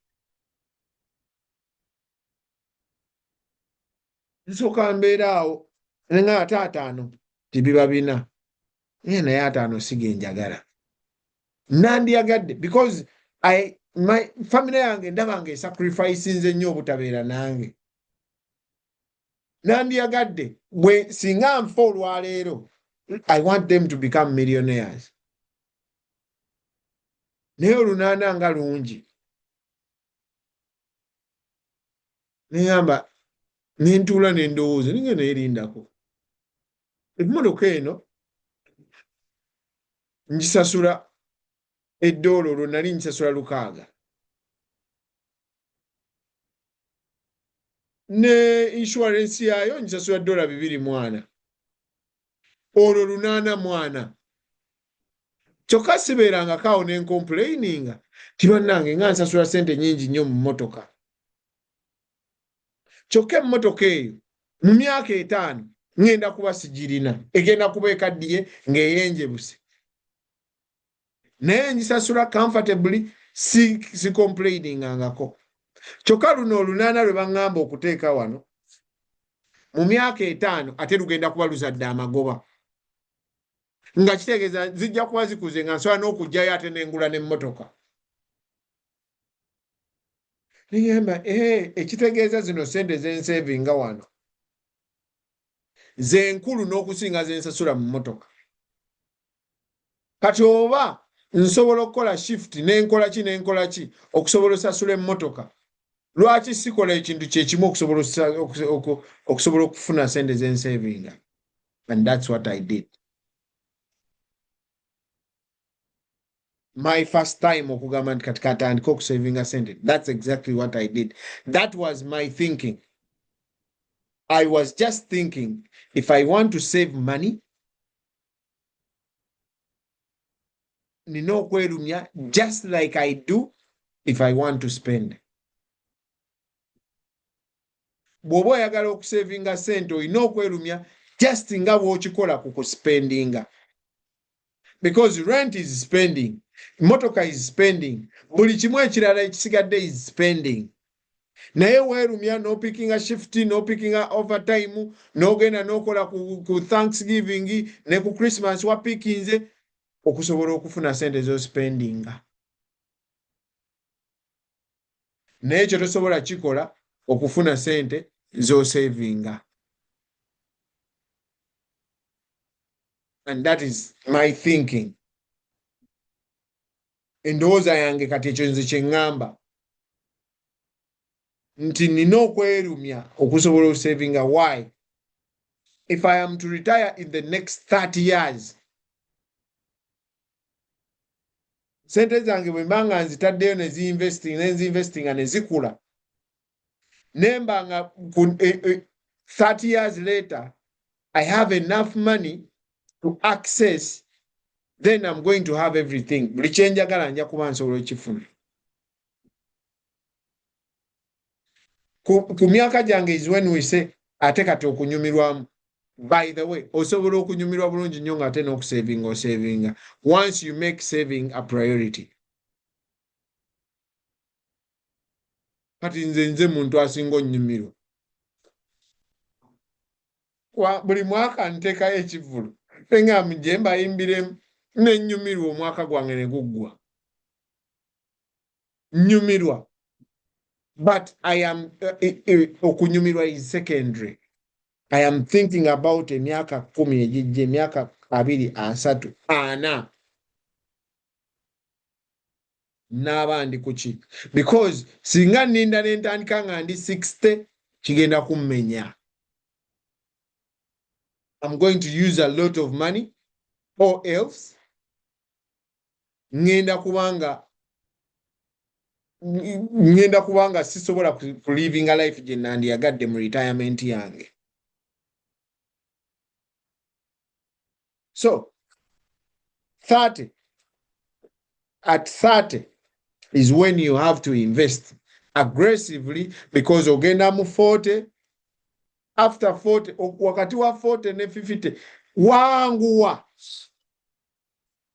Nsooka mbeera awo nga ate 50 tibiba 400, naye 50 si ge njagala. Nandyagadde, because I, my family yange ndaba nga esacrificinze nnyo obutabeera nange. Nandyagadde bwe singa nfa olwaleero, I want them to become millionaires. Naye 800 nga lungi. Neŋamba, nentuula nendowooza, ninge neerindako, emmotoka eno ngisasula eddoola, olwo nali ngisasula 600, ne insurance yaayo ngisasula $240, olwo 840. Kyokka sibeerangako awo ne ncomplaininga ti bannange nga nsasula ssente nnyingi nnyo mu mmotoka. Kyokka emmotoka eyo mu myaka 5 ŋŋenda kuba sigirina, egenda kuba ekaddiye ng'eyenjebuse, naye ngisasula comfortably, si complainingangako. Kyokka luno 800 lwe baŋŋamba okuteeka wano, mu myaka 5 ate lugenda kuba luzadde amagoba, nga kitegeeza zijja kuba zikuze nga nsobola n'okugjayo ate n'engula n'emmotoka. Neŋŋamba, ee, ekitegeeza zino ssente zensevinga wano zenkulu n'okusinga zensasula mu mmotoka. Kati oba nsobola okukola shift nenkola ki nenkola ki okusobola osasula emmotoka, lwaki sikola ekintu kyekimu okusobola okufuna sente zensevinga? And that's what I did. My first time okugamba nti kati katandika okusavinga sente, that's exactly what I did. That was my thinking. I was just thinking, if I want to save money, Nina okwerumya just like I do if I want to spend. Bw'oba oyagala okusevinga ssente olina okwerumya just nga bw'okikola ku kuspendinga. Because rent is spending, motoka is spending, buli kimu ekirala ekisigadde is spending. Naye weerumya n'opikinga shift, n'opikinga overtime, n'ogenda n'okola ku Thanksgiving ne ku Christmas wapikinze okusobola okufuna ssente z'ospendinga. Naye ekyo tosobola kikola okufuna ssente z'osevinga. And that is my thinking. Endowooza yange kati ekyo nze kye ŋŋamba nti nina okwerumya okusobola okusevinga. Why? If I am to retire in the next 30 years, sente zange bwe mba nga nzitaddeyo ne zinvesting, ne nzinvestinga ne zikula, ne mba nga 30 years later I have enough money to access, then I'm going to have everything. Buli kye njagala nja kuba nsobola okifuna. Ku myaka gyange is when we say ate kati okunyumirwamu. By the way, osobola okunyumirwa bulungi nnyo ng'ate n'okusavinga osavinga. Once you make saving a priority. Kati nze muntu asinga onnyumirwa. Buli mwaka nteekayo ekivvulu. Nga mujje mbayimbiremu ne nnyumirwa omwaka gwange ne guggwa. Nnyumirwa. But I am, okunyumirwa is secondary. I am thinking about emyaka 10 egijja, emyaka 20, 30, 40. N'aba ndi ku ki? Because singa nninda ne ntandika nga ndi 60, kigenda kummenya. I'm going to use a lot of money or else ngenda kubanga sisobola ku living a life gye nandiyagadde mu retirement yange. So 30, at 30 is when you have to invest aggressively because ogenda mu 40, after 40, wakati wa 40 ne 50, wanguwa.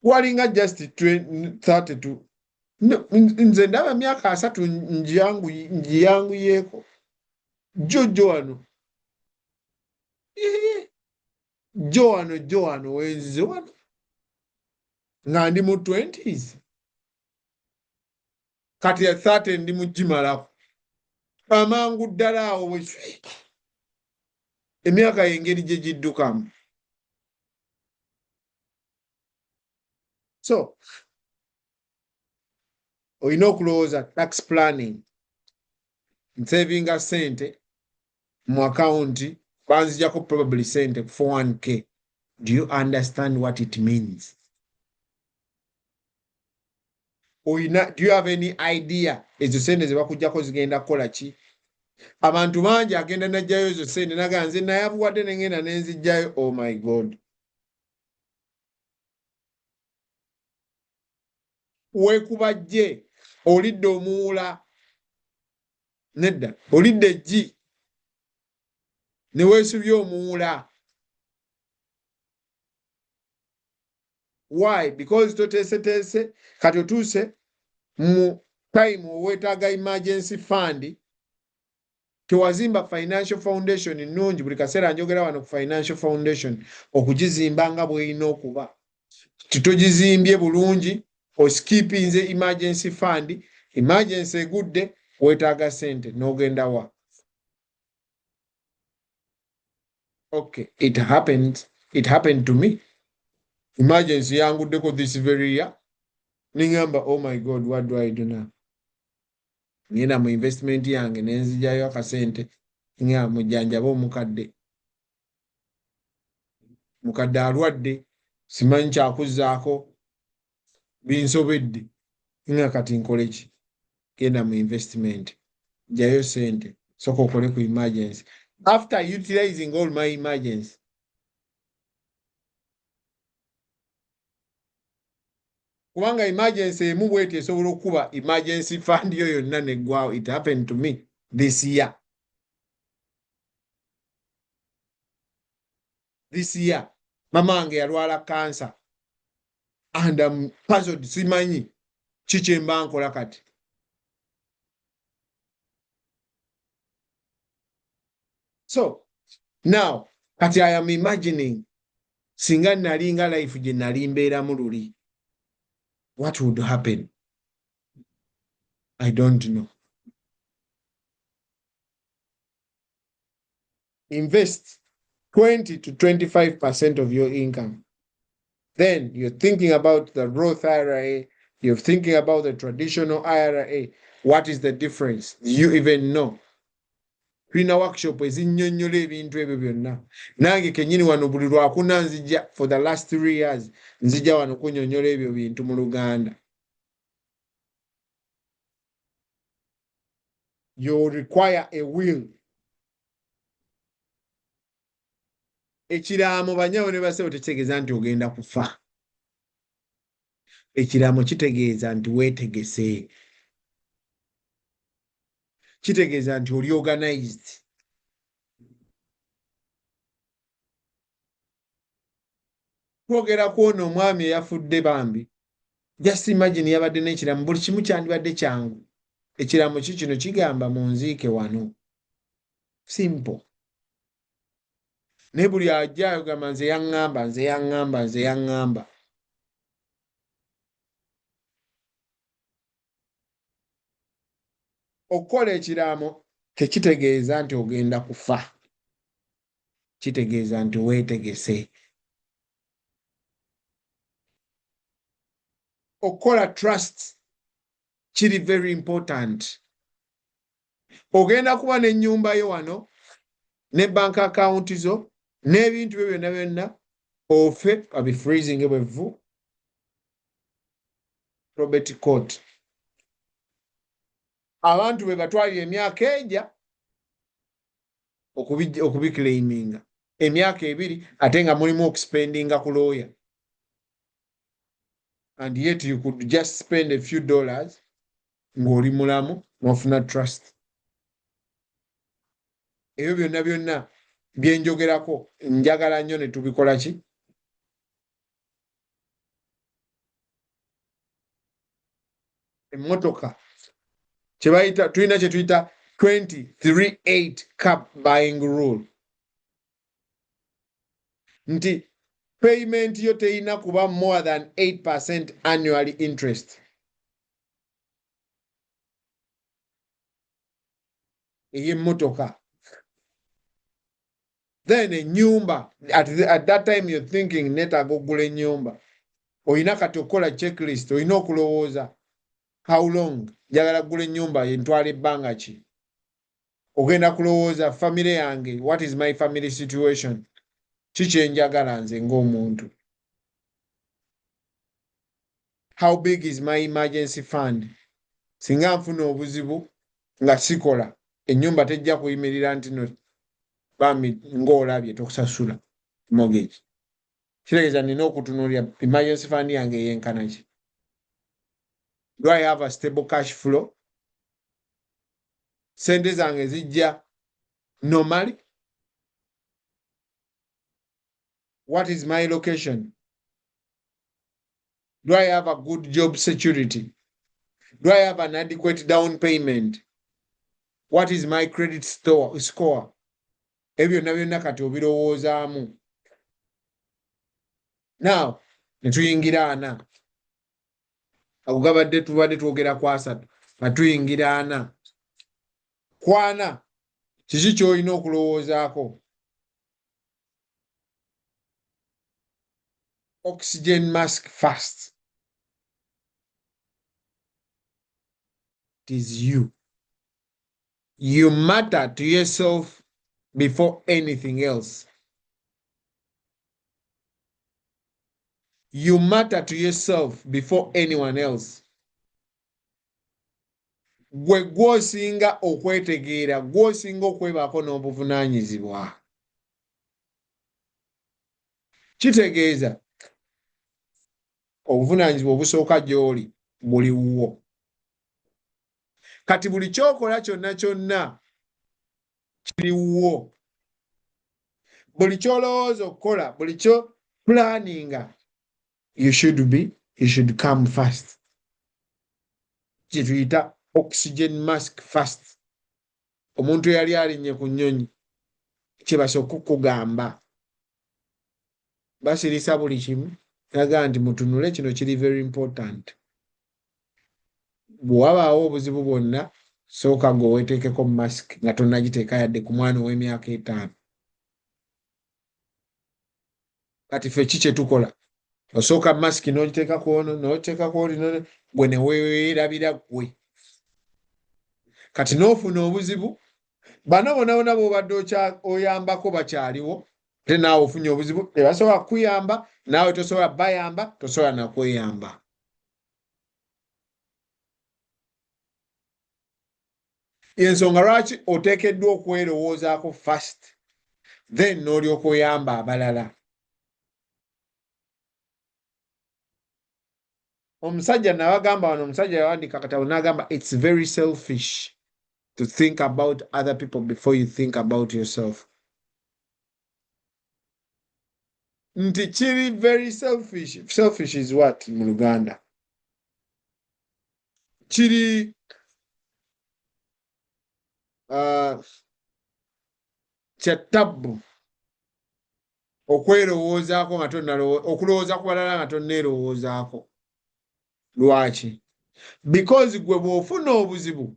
Walinga just 32. No, nze ndaba myaka 30 njiyanguyeeko. Jjo wano. Jjo wano, jjo wano, wenzize wano. Nga ndi mu 20s. Kati ya 30 ndi mu gimalako. Amangu ddala awo bwe swi. Emyaka y'engeri gye giddukamu. So, olina okulowooza tax planning. Nsevinga ssente mu account, banzijjako probably ssente 401k. Do you understand what it means? Oyina, do you have any idea ezo ssente ze bakuggyako zigenda kukola ki? Abantu bangi agenda n'aggyayo ezo ssente n'agamba nze nayabuwadde ne ngenda ne nziggyayo. Oh my God. Weekubajje, olidde omuwula. Nedda, olidde eggi ne weesubya omuwula. Why? Because toteeseteese, kati otuuse mu time oweetaaga emergency fund, tewazimba financial foundation nnungi. Buli kaseera njogera wano ku financial foundation, okugizimba nga bw'erina okuba. Titogizimbye bulungi, oskipinze emergency fund, emergency egudde, weetaaga ssente, n'ogenda wa? Okay, it happened. It happened to me. Emergency yanguddeko this very year. Ningamba, oh my God, what do I do now? Ngenda mu investment yange ne nzijayo akasente, nga mujjanjabe omukadde. Mukadde alwadde, simanyi kyakuzzaako, binsobedde. Nga kati nkole ki? Genda mu investment, jayo ssente, sooka okole ku emergency. After utilizing all my emergency, Kubanga emergency emu bweti esobola okukuba emergency fund yo yonna neggwawo. It happened to me this year. This year mama wange yalwala kansa and I'm puzzled, simanyi ki kyemba nkola kati. So now kati I am imagining singa nalinga life gye nali mbeeramu luli, what would happen? I don't know. Invest 20 to 25% of your income. Then you're thinking about the Roth IRA, you're thinking about the traditional IRA. What is the difference? Do you even know? Tulina workshop ezinnyonnyola ebintu ebyo byonna. Nange kennyini wano buli lwakuna nzija, for the last 3 years nzija wano kunnyonnyola ebyo bintu mu Luganda. You require a will. Ekiraamo banyawo ne bassebo tekitegeeza nti ogenda kufa. Ekiraamo kitegeeza nti weetegese. Kitegeeza nti oli organized. Twogera ku ono omwami eyafudde bambi. Just imagine yabadde n'ekiraamo, buli kimu kyandibadde kyangu. Ekiraamo ki kino kigamba munziike wano. Simple. Naye buli ajja ayogamba nze yaŋŋamba, nze yaŋŋamba, nze yaŋŋamba. Okukola ekiraamo tekitegeeza nti ogenda kufa. Kitegeeza nti weetegese. Okukola trust kiri very important. Ogenda kuba n'ennyumba yo wano, ne bank account zo, n'ebintu byo byonna byonna, ofe abifreezing bwevvu. Probate court. Abantu be batwalira emyaka ejja okubiclaiminga. Emyaka 2 ate nga mulimu okuspendinga ku lawyer. And yet you could just spend a few dollars ng'oli mulamu n'ofuna trust. Ebyo byonna byonna bye njogerako njagala nnyo ne tubikola ki? Emmotoka kye bayita, tulina kye tuyita 23-8 cap buying rule. Nti payment yo teyina kuba more than 8% annually interest. Ey'emmotoka. Then ennyumba, at that time you're thinking neetaaga okugula ennyumba. Oyina kati okukola checklist, oyina okulowooza how long njagala kugula ennyumba entwala ebbanga ki. Ogenda kulowooza family yange, what is my family situation? Ki kye njagala nze ng'omuntu? How big is my emergency fund? Singa nfuna obuzibu nga sikola, ennyumba tejja kuyimirira nti no bambi ng'olabye tokusasula mortgage. Kitegeeza nina okutunuulira emergency fund yange eyenkana ki? Do I have a stable cash flow? Sente zange zijja normally? What is my location? Do I have a good job security? Do I have an adequate down payment? What is my credit score? Ebyo byonna byonna kati obirowoozaamu. Now, ne tuyingira ana. Ago gabadde tubadde twogera ku asatu, nga tuyingira ana. Ku ana, kiki ky'olina okulowoozaako? Oxygen mask first. It is you. You matter to yourself before anything else. You matter to yourself before anyone else. Gwe gw'osinga okwetegeera, gw'osinga okwebaako n'obuvunaanyizibwa. Kitegeeza Obuvunaanyizibwa obusooka gy'oli buli wuwo. Kati buli ky'okola kyonna kyonna kiri wuwo. Buli ky'olowooza okukola, buli kyo pulaninga, you should come first. Kye tuyita oxygen mask first. Omuntu eyali alinnye ku nnyonyi kye basooka okukugamba, basirisa buli kimu, nagamba nti mutunule kino kiri very important. Bwe wabaawo obuzibu bwonna, sooka gwe weeteekeko mask nga tonnagiteeka yadde ku mwana ow'emyaka 5. Kati ffe ki kye tukola? Osooka mask n'ogiteeka ku ono, n'ogiteeka ku oli, gwe ne weerabira ggwe. Kati n'ofuna obuzibu, bano bonna bonna b'obadde oyambako bakyaliwo, ate naawe ofunye obuzibu, tebasobola kukuyamba, naawe tosobola bayamba, tosobola na kweyamba. Ensonga lwaki oteekeddwa okwerowoozaako first, then n'olyoka oyamba abalala. Omusajja nabagamba wano, omusajja yawandiika akatabo n'agamba it's very selfish to think about other people before you think about yourself. Nti kiri very selfish. Selfish is what mu Luganda? Kiri kya tabbu okwerowoozaako nga tonnalowooza, okulowooza ku balala nga tonneerowoozaako. Lwaki? Because gwe bw'ofuna obuzibu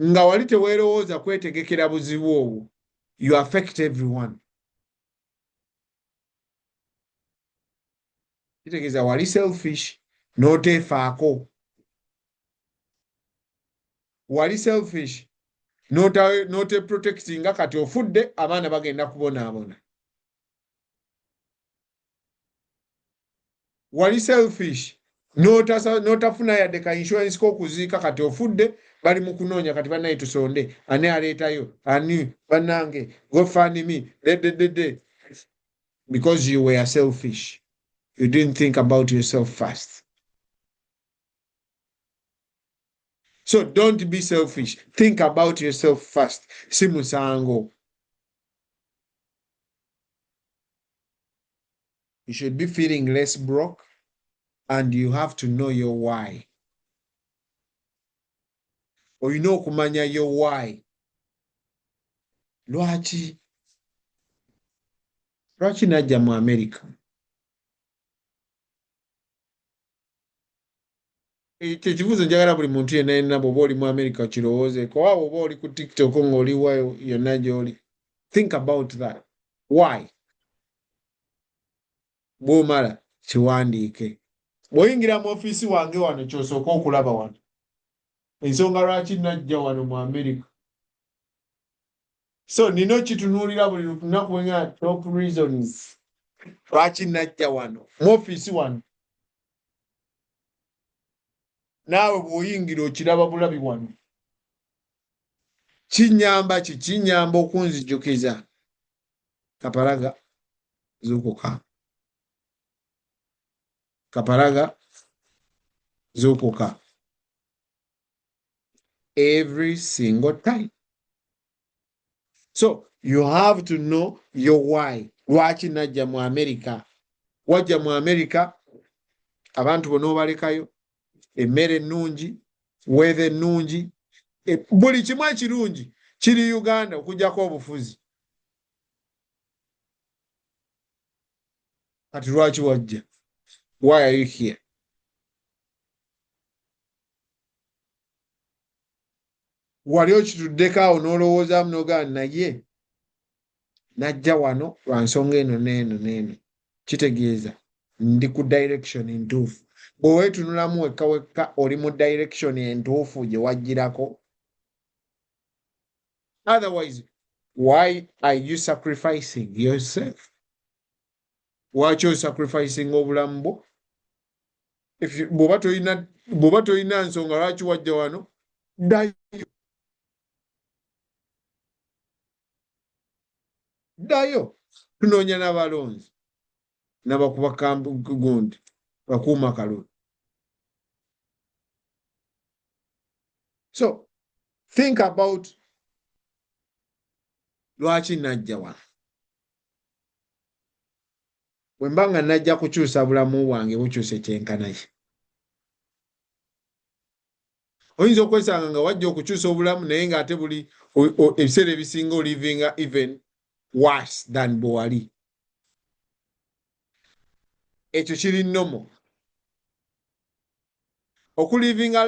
nga wali teweerowooza kwetegekera buzibu obwo, you affect everyone. Kitegeeza wali selfish n'oteefaako. Wali selfish n'oteprotectinga, kati ofudde abaana bagenda kubonaabona. Wali selfish n'otafuna yadde ka insurance k'okuziika, kati ofudde bali mu kunoonya, kati bannaye tusonde, ani aleetayo, ani bannange, go fund me, dededede. Because you were selfish. You didn't think about yourself first. So don't be selfish. Think about yourself first. Si musango. You should be feeling less broke, and you have to know your why. Olina okumanya your why. Lwaki? Lwaki najja mu America? Ekyo ekibuuzo njagala buli muntu yenna yenna, bw'oba oli mu America kirowoozeeko, oba bw'oba oli ku TikTok ng'oli wa yonna gy'oli. Think about that. Why? Bw'omala kiwandiike. Bw'oyingira mu ofiisi wange wano, ky'osooka okulaba wano. Ensonga lwaki najja wano mu America. So nina okitunuulira buli lunaku nga top reasons lwaki najja wano mu ofiisi wano. Naawe bw'oyingira okiraba bulabi wano. Kinnyamba ki? Kinnyamba okunzijukiza. Kapalaga zuukuka. Kapalaga zuukuka. Every single time. So you have to know your why. Lwaki najja mu America? Wajja mu America, abantu bonna obalekayo, emmere ennungi, weather ennungi, buli kimu ekirungi kiri Uganda okuggyako obufuzi. Kati lwaki wajja? Why are you here? Wali okituddeko awo n'olowoozaamu n'ogamba naye najja wano lwa nsonga eno n'eno n'eno. Kitegeeza ndi ku direction ntuufu. Bwe weetunulamu wekka wekka oli mu direction entuufu gye wajjirako. Otherwise, why are you sacrificing yourself? Lwaki osacrificing obulamu bwo? Bw'oba tolina nsonga lwaki wajja wano, ddayo. Ddayo. Tunoonya n'abalonzi. Nabakuba gundi bakuuma kalulu. So think about lwaki najja wano. Bwe mba nga najja kukyusa bulamu bwange, bukyuse kyenkana ki? Oyinza okwesanga nga wajja okukyusa obulamu, naye ng'ate buli ebiseera ebisinga olivinga even worse than bwe wali. Ekyo kiri normal. Okulivinga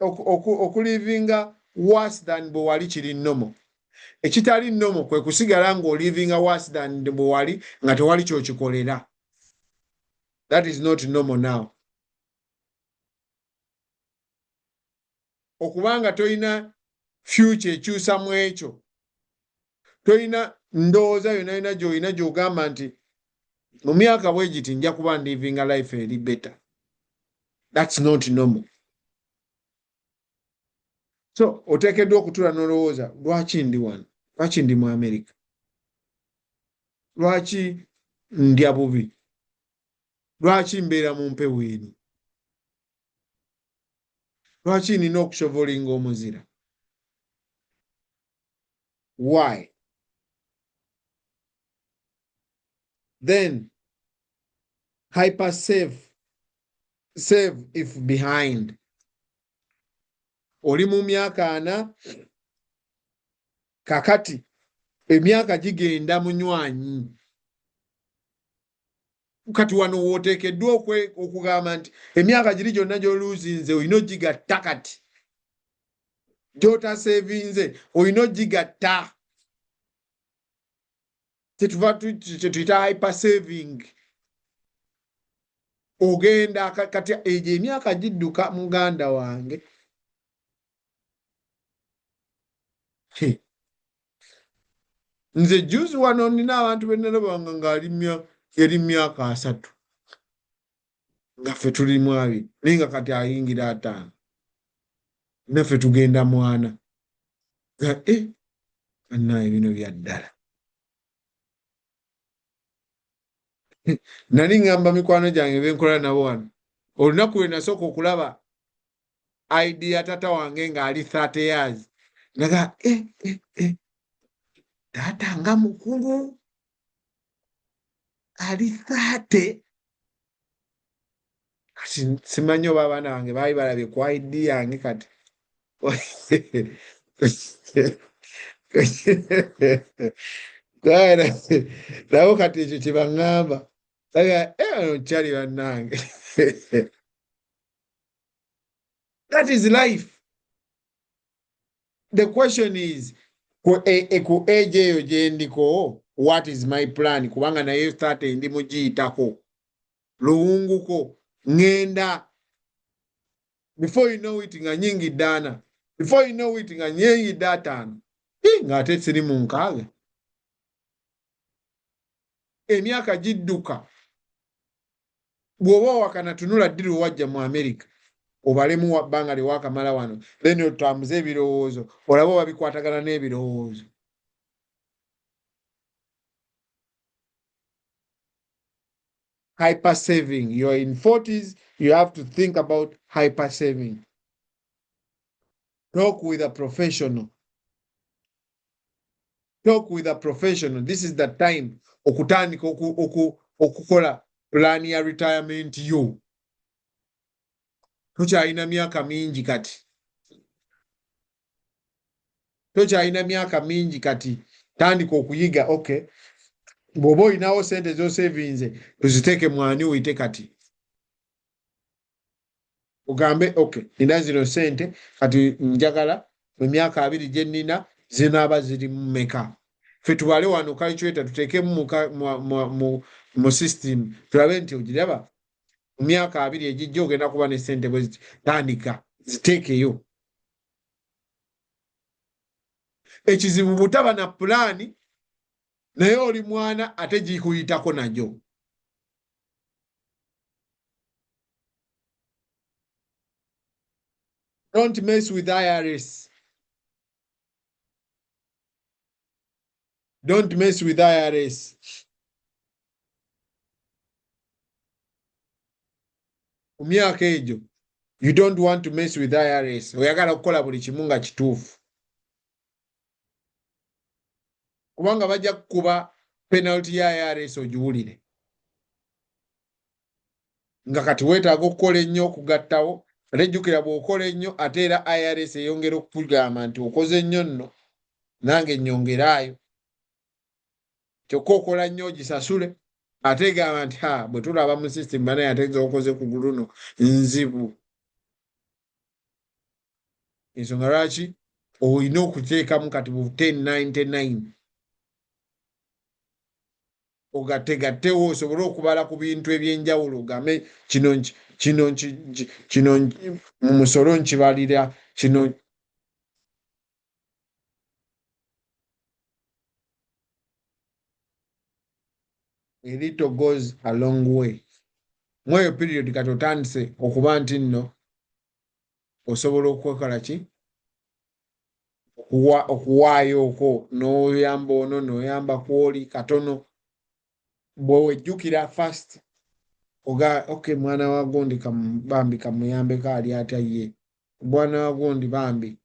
okulivinga worse than bwe wali kiri normal. Ekitali normal kwe kusigala ng'olivinga worse than bwe wali nga tewali kyokikolera. That is not normal now. Okubanga toyina future ekyusa mu ekyo, toyina ndowooza yonna yonna gy'olina gy'ogamba nti mu myaka bwe giti nja kuba ndivinga life eri better, that's not normal. So oteekeddwa okutuula n'olowooza, lwaki ndi wano? Lwaki ndi mu America? Lwaki ndya bubi? Lwaki mbeera mu mpewo eno? Lwaki nina okushovelinga omuzira? Why? Then hyper save, save if behind. Oli mu myaka 40 kakati, emyaka gigenda munywanyi. Kati wano wooteekeddwa okugamba nti emyaka giri gyonna gy'oluuzinze olina ogigatta, kati gy'otasevinze olina ogigatta. Kyetuva kyetuyita hyper saving. Ogenda kati egyo emyaka gidduka, muganda wange. Nze juzi wano nina abantu benalabanga ngaali eri myaka 30 nga ffe tuli mu 20, naye nga kati ayingira 50, naffe tugenda mwana nga annaye bino bya ddala. Nali ŋŋamba mikwano gyange benkola nabo wano, olunaku lwe nasooka okulaba ID ya tata wange ng'ali 30 years, naga taata nga mukulu ali 30. Kati simanyi oba abaana bange baali balabye ku ID yange kati. Nabo kati ekyo kye baŋŋamba, kyali bannange. That is life. The question is, ku age eyo gye ndiko, what is my plan? Kubanga naye 30 ndi mugiyitako luwunguko, ŋŋenda. Before you know it nga nyingidde 40, before you know it nga nyingidde 50, ng'ate siri mu 60. Emyaka gidduka. Bw'oba owakana, tunula ddi lwe wajja mu America, obalemu bbanga lye waakamala wano, then otambuze ebirowoozo olabe oba bikwatagana n'ebirowoozo. Hyper saving. You're in 40s, you have to think about hyper saving. Talk with a professional. Talk with a professional. This is the time okutandika okukola plan ya retirement yo. Tokyalina myaka mingi kati. Tokyalina myaka mingi kati. Tandika okuyiga, okay. Bw'oba olinawo ssente z'osevinze, tuziteeke mu annuity kati. Ogambe, okay, nina zino ssente kati, njagala mu myaka 20 gye nnina zinaaba ziri mu mmeka? Ffe tubale wano calculator, tuteekemu mu system, tulabe nti ogiraba mu myaka 20 egijja ogenda kuba ne ssente bwe ziti. Tandika ziteekeyo. Ekizibu butaba na pulaani, naye oli mwana ate gikuyitako nagyo. Don't mess with IRS. Don't mess with IRS. Mu myaka egyo you don't want to mess with IRS, oyagala okukola buli kimu nga kituufu, kubanga bajja kukuba penalty ya IRS ogiwulire. Nga kati weetaaga okukola ennyo okugattawo, ate jjukira bw'okola ennyo ate era IRS eyongera okukugamba nti okoze nnyo nno nange nnyongeraayo, kyokka okola nnyo ogisasule, ate egamba nti ha bwe tulaba mu system banaye ate z'okoze ku guluno nzibu. Ensonga lwaki olina okuteekamu kati bu 1099 ogattegattewo osobole okubala ku bintu ebyenjawulo, ogambe kino kino kino mu musolo nkibalira kino. A little goes a long way. Mweyo period kati otandise okuba nti nno osobola okwekola ki, okuwaayo okwo n'oyamba ono n'oyamba kwoli katono. Bw'owejjukira first oga okay, mwana wa gundi bambi kamuyambeko ali atya ye, mwana wa gundi bambi.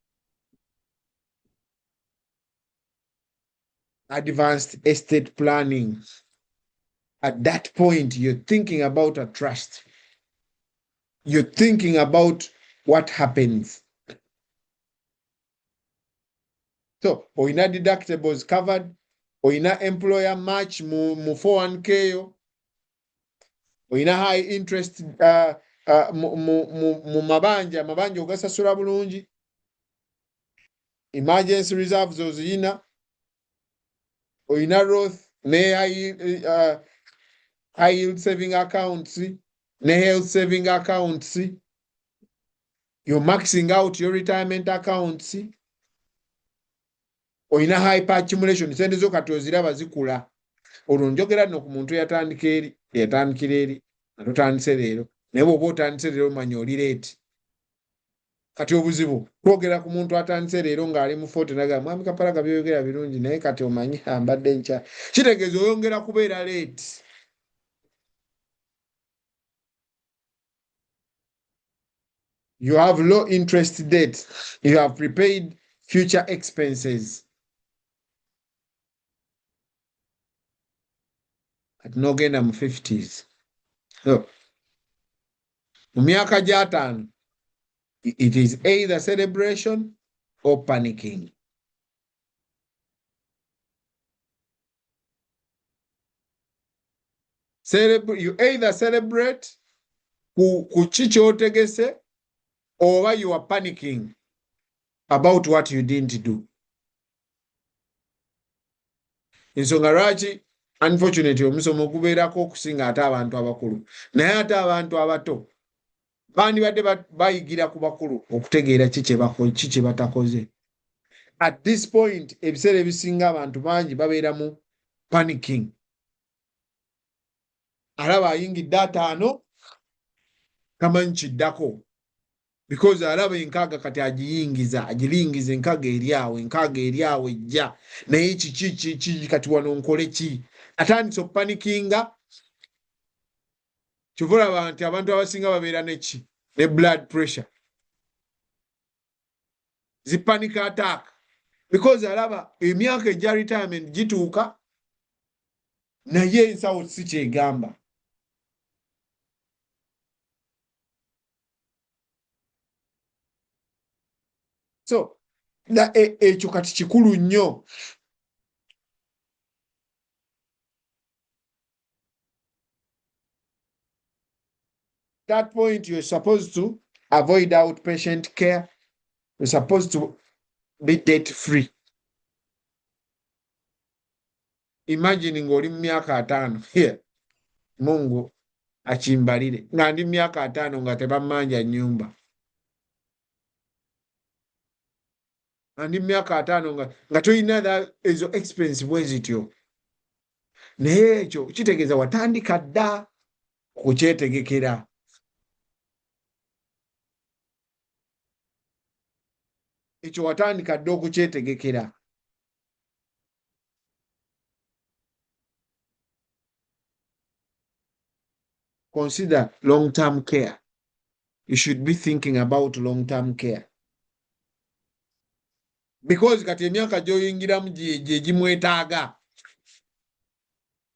Advanced estate planning. At that point, you're thinking about a trust. You're thinking about what happens. So, oyina deductibles covered, oyina employer match mu 401k yo, oyina high interest mu mabanja, amabanja ogasasula bulungi, emergency reserves oziyina, oyina Roth ne high yield saving accounts ne health saving accounts, you're maxing out your retirement accounts, oyina hyper accumulation, sente zo kati oziraba zikula. Olwo njogera nno ku muntu eyatandika eri, eyatandikira eri, nga totandise leero, naye bw'oba otandise leero omanya oli late. Kati obuzibu twogera ku muntu atandise leero ng'ali mu 40 n'agamba mwami Kapalaga by'oyogera birungi naye kati omanyi mbadde nkya, kitegeeza oyongera kubeera late. You have low interest debt. You have prepaid future expenses. Kati n'ogenda mu 50s. So, mu myaka gy'ataano, it is either celebration or panicking. You either celebrate ku ki ky'otegese oba you are panicking about what you didn't do. Ensonga lwaki unfortunately omusomo gubeerako okusinga ate abantu abakulu, naye ate abantu abato bandibadde bayigira ku bakulu okutegeera ki kye batakoze. At this point ebiseera ebisinga abantu bangi babeera mu panicking. Alaba ayingidde ataano tamanyi kiddako, because alaba enkaaga kati agiyingiza, agiringiza enkaaga eri awo, enkaaga eri awo ejja, naye kiki kiki kati wano nkole ki? Atandise okupanikinga. Kyova olaba nti abantu abasinga babeera ne ki? Ne blood pressure, zi panic attack, because alaba emyaka egya retirement gituuka naye ensawo si kyegamba. So ekyo kati kikulu nnyo. That point you're supposed to avoid outpatient care. You're supposed to be debt free. Imagine ng'oli mu myaka ataano here, Mungu akimbalire nga ndi mu myaka ataano nga tebammanja nnyumba, nga ndi mu myaka ataano nga tolina ezo expense bwe zityo, naye ekyo kitegeeza watandika dda okukyetegekera. Ekyo watandika dda okukyetegekera. Consider long-term care. You should be thinking about long term care, because kati emyaka gy'oyingiramu gye gimwetaaga,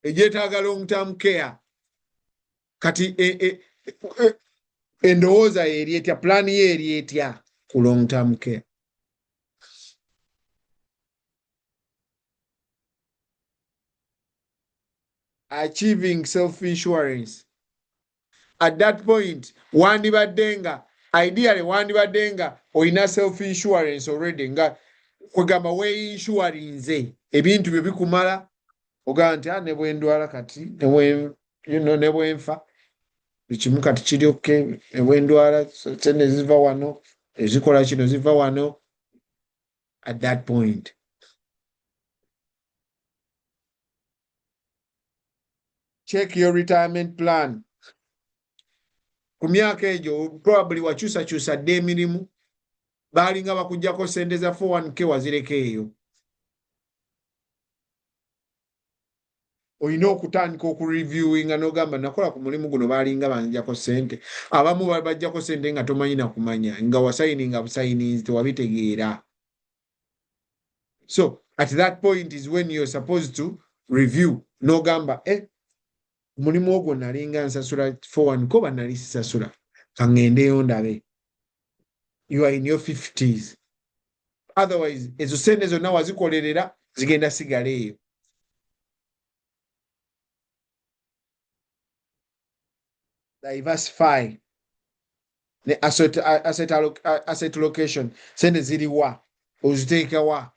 egyetaaga long term care. Kati endowooza eri etya? Plan ye eri etya ku long term care? Achieving self insurance at that point, wandibadde nga ideally wandibadde nga olina self insurance already, nga kwegamba weeinsurinze, ebintu bye bikumala, ogamba nti, "Ah, ne bwendwala kati ne bwenfa ekimu kati kiri okay, ne bwendwala sente ziva wano, ezikola kino ziva wano." At that point, check your retirement plan. Ku myaka egyo probably wakyusakyusa dda emirimu, baalinga bakugjako sente za 401k, wazireka eyo. Olina okutandika okureviewinga n'ogamba, "Nakola ku mulimu guno, baalinga banjako sente." Abamu bajjako sente nga tomanyi nakumanya, nga wasayininga busayininzi, tewabitegeera. So at that point is when you're supposed to review n'ogamba, "Eh, omulimu ogwo nalinga nsasula 401k oba nali sisasula? Kaŋŋendeyo ndabe." You are in your 50s. Otherwise ezo sente zonna wazikolerera zigenda sigala eyo. Diversify ne asset allocation. Sente ziriwa? Oziteekawa?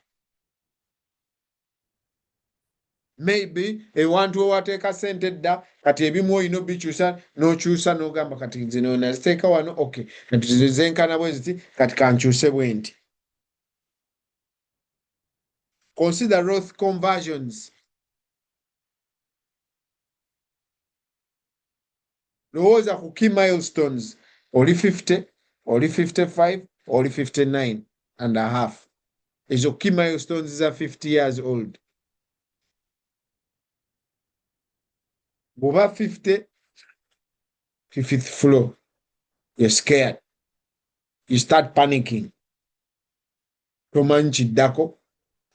Maybe ewantu wewateeka sente edda, kati ebimu olina obikyusa, n'okyusa n'ogamba, "Kati zino naziteeka wano, okay, kati zenkana bwe ziti, kati kankyuse bwe nti." Consider Roth conversions. Lowooza ku key milestones. Oli 50, oli 55, oli 59 and a half, ezo key milestones za 50 years old. Bw'oba 50, fifth floor, you're scared, you start panicking, tomanyi kiddako,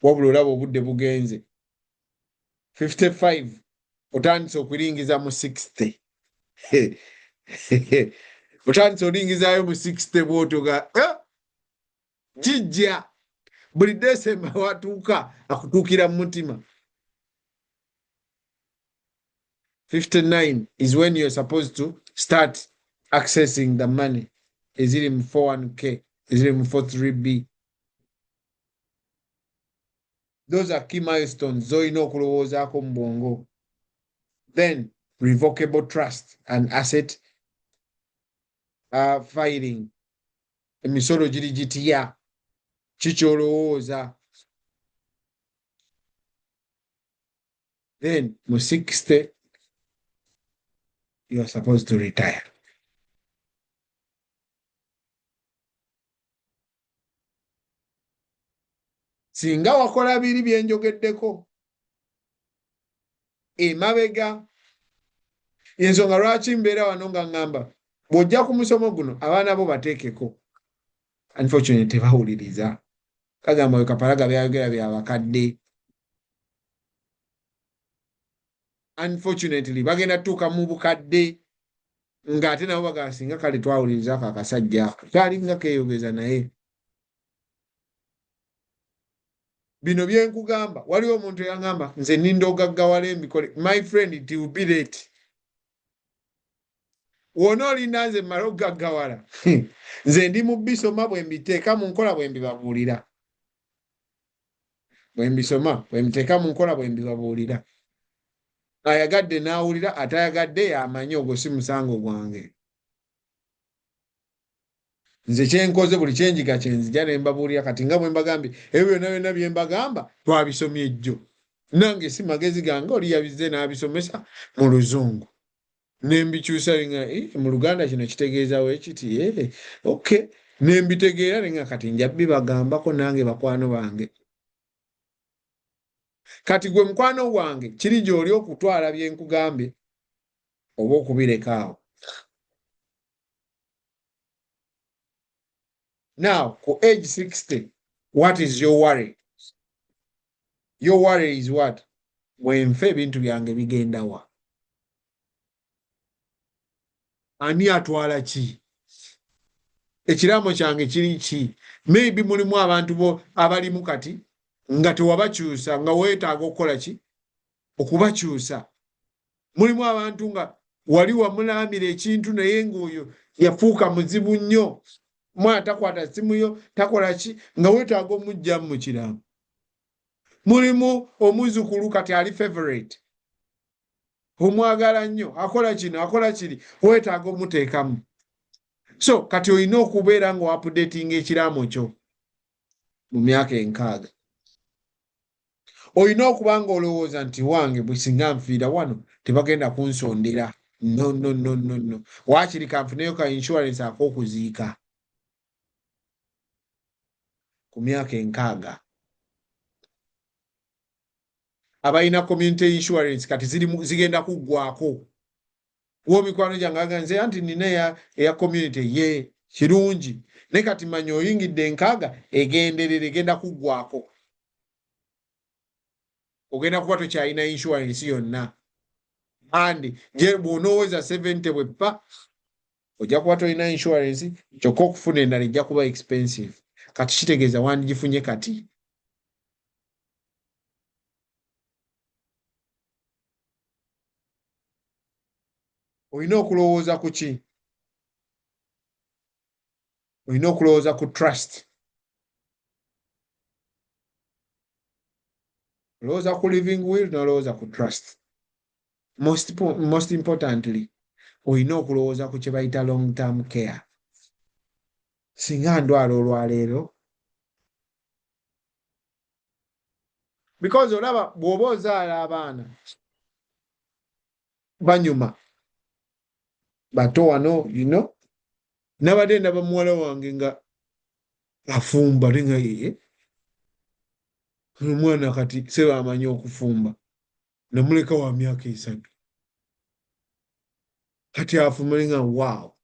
wabula olaba obudde bugenze. 55, otandise okulingiza mu 60, otandise olingizaayo mu 60 bwotoga, eh? Kijja buli Desemba watuuka akutuukira mu mutima. 59 is when you're supposed to start accessing the money eziri mu 401k, eziri mu 43b. Those are key milestones z'olina okulowoozaako mu bwongo. Then revocable trust and asset filing. Emisolo giri gitya? Kikyolowooza. Then mu 60 you are supposed to retire. Singa wakola biri byenjogeddeko emabega, ensonga lwaki mbeera wano nga ŋŋamba bw'ojja ku musomo guno, abaana bo bateekeko. Unfortunately tebawuliriza, kagamba we Kapalaga byayogera byabakadde. Unfortunately bagenda tutuuka mu bukadde ng'ate nabo bagamba, "Singa kale twawuliriza ako akasajja ako kalinga keeyogeza." Naye bino bye nkugamba, waliwo omuntu eyaŋŋamba, "Nze nninda ogaggawala embikole." My friend, it will be late. Wona olinda nze mmale okugaggawala? Nze ndi mu bisoma, bwe mbiteeka mu nkola, bwe mbibabuulira, bwe mbisoma, bwe mbiteeka mu nkola, bwe mbibabuulira. Ayagadde n'awulira, atayagadde yamanyi, ogwo si musango gwange. Nze kyenkoze, buli kyenjiga kyenzija ne mbabuulira. Kati nga bwe mbagambye, ebyo byonna byonna bye mbagamba twabisomye ejjo, nange si magezi gange, oli yabizze n'abisomesa mu Luzungu ne mbikyusa nga, "Eh, mu Luganda kino kitegeeza ekiti, eh, okay," ne mbitegeera ne nga kati nja bibagambako nange bakwano bange. Kati gwe mukwano gwange, kiri gy'oli okutwala bye nkugambye oba okubireka awo. Kati Now ku age 60, what is your worry? Your worry is what? Bwenfa ebintu byange bigenda wa? Ani atwala ki? Ekiraamo kyange kiri ki? Maybe mulimu abantu bo abalimu kati nga tewabakyusa, nga weetaaga okukola ki? Okubakyusa. Mulimu abantu nga wali wamulaamira ekintu naye ng'oyo yafuuka muzibu nnyo, mwana takwata simu yo, takola ki, nga weetaaga omuggyamu mu kiraamo. Mulimu omuzukulu kati ali favorite, omwagala nnyo, akola kino akola kiri, weetaaga omuteekamu. So kati olina okubeera nga oupdatinga ekiraamo kyo mu myaka 60. Olina okuba nga olowooza nti wange bwe singa nfiira wano tebagenda kunsondera. No, no, no, no, no. Waakiri kanfuneyo ka insurance ak'okuziika ku myaka 60. Abalina community insurance kati zigenda kuggwako. Wo mikwano gyange aga nze anti nina eya community ye kirungi, naye kati manya oyingidde 60 egenderera egenda kuggwako. Ogenda kuba tokyalina insurance yonna. And je bw'onooweza 70 bweppa ojja kuba tolina insurance, kyokka okufuna endala ejja kuba expensive. Kati kitegeeza wandigifunye kati. Olina okulowooza ku ki? Olina okulowooza ku trust. Olowooza ku living will n'olowooza ku trust. Most importantly, olina okulowooza ku kye bayita long term care. Singa ndwala olwaleero, because olaba bw'oba ozaala abaana banyuma bato wano, you know, nabadde ndaba muwala wange nga afumba, naye nga ye omwana kati seba amanyi okufumba, namuleka wa myaka 3 kati afumba, naye nga wow,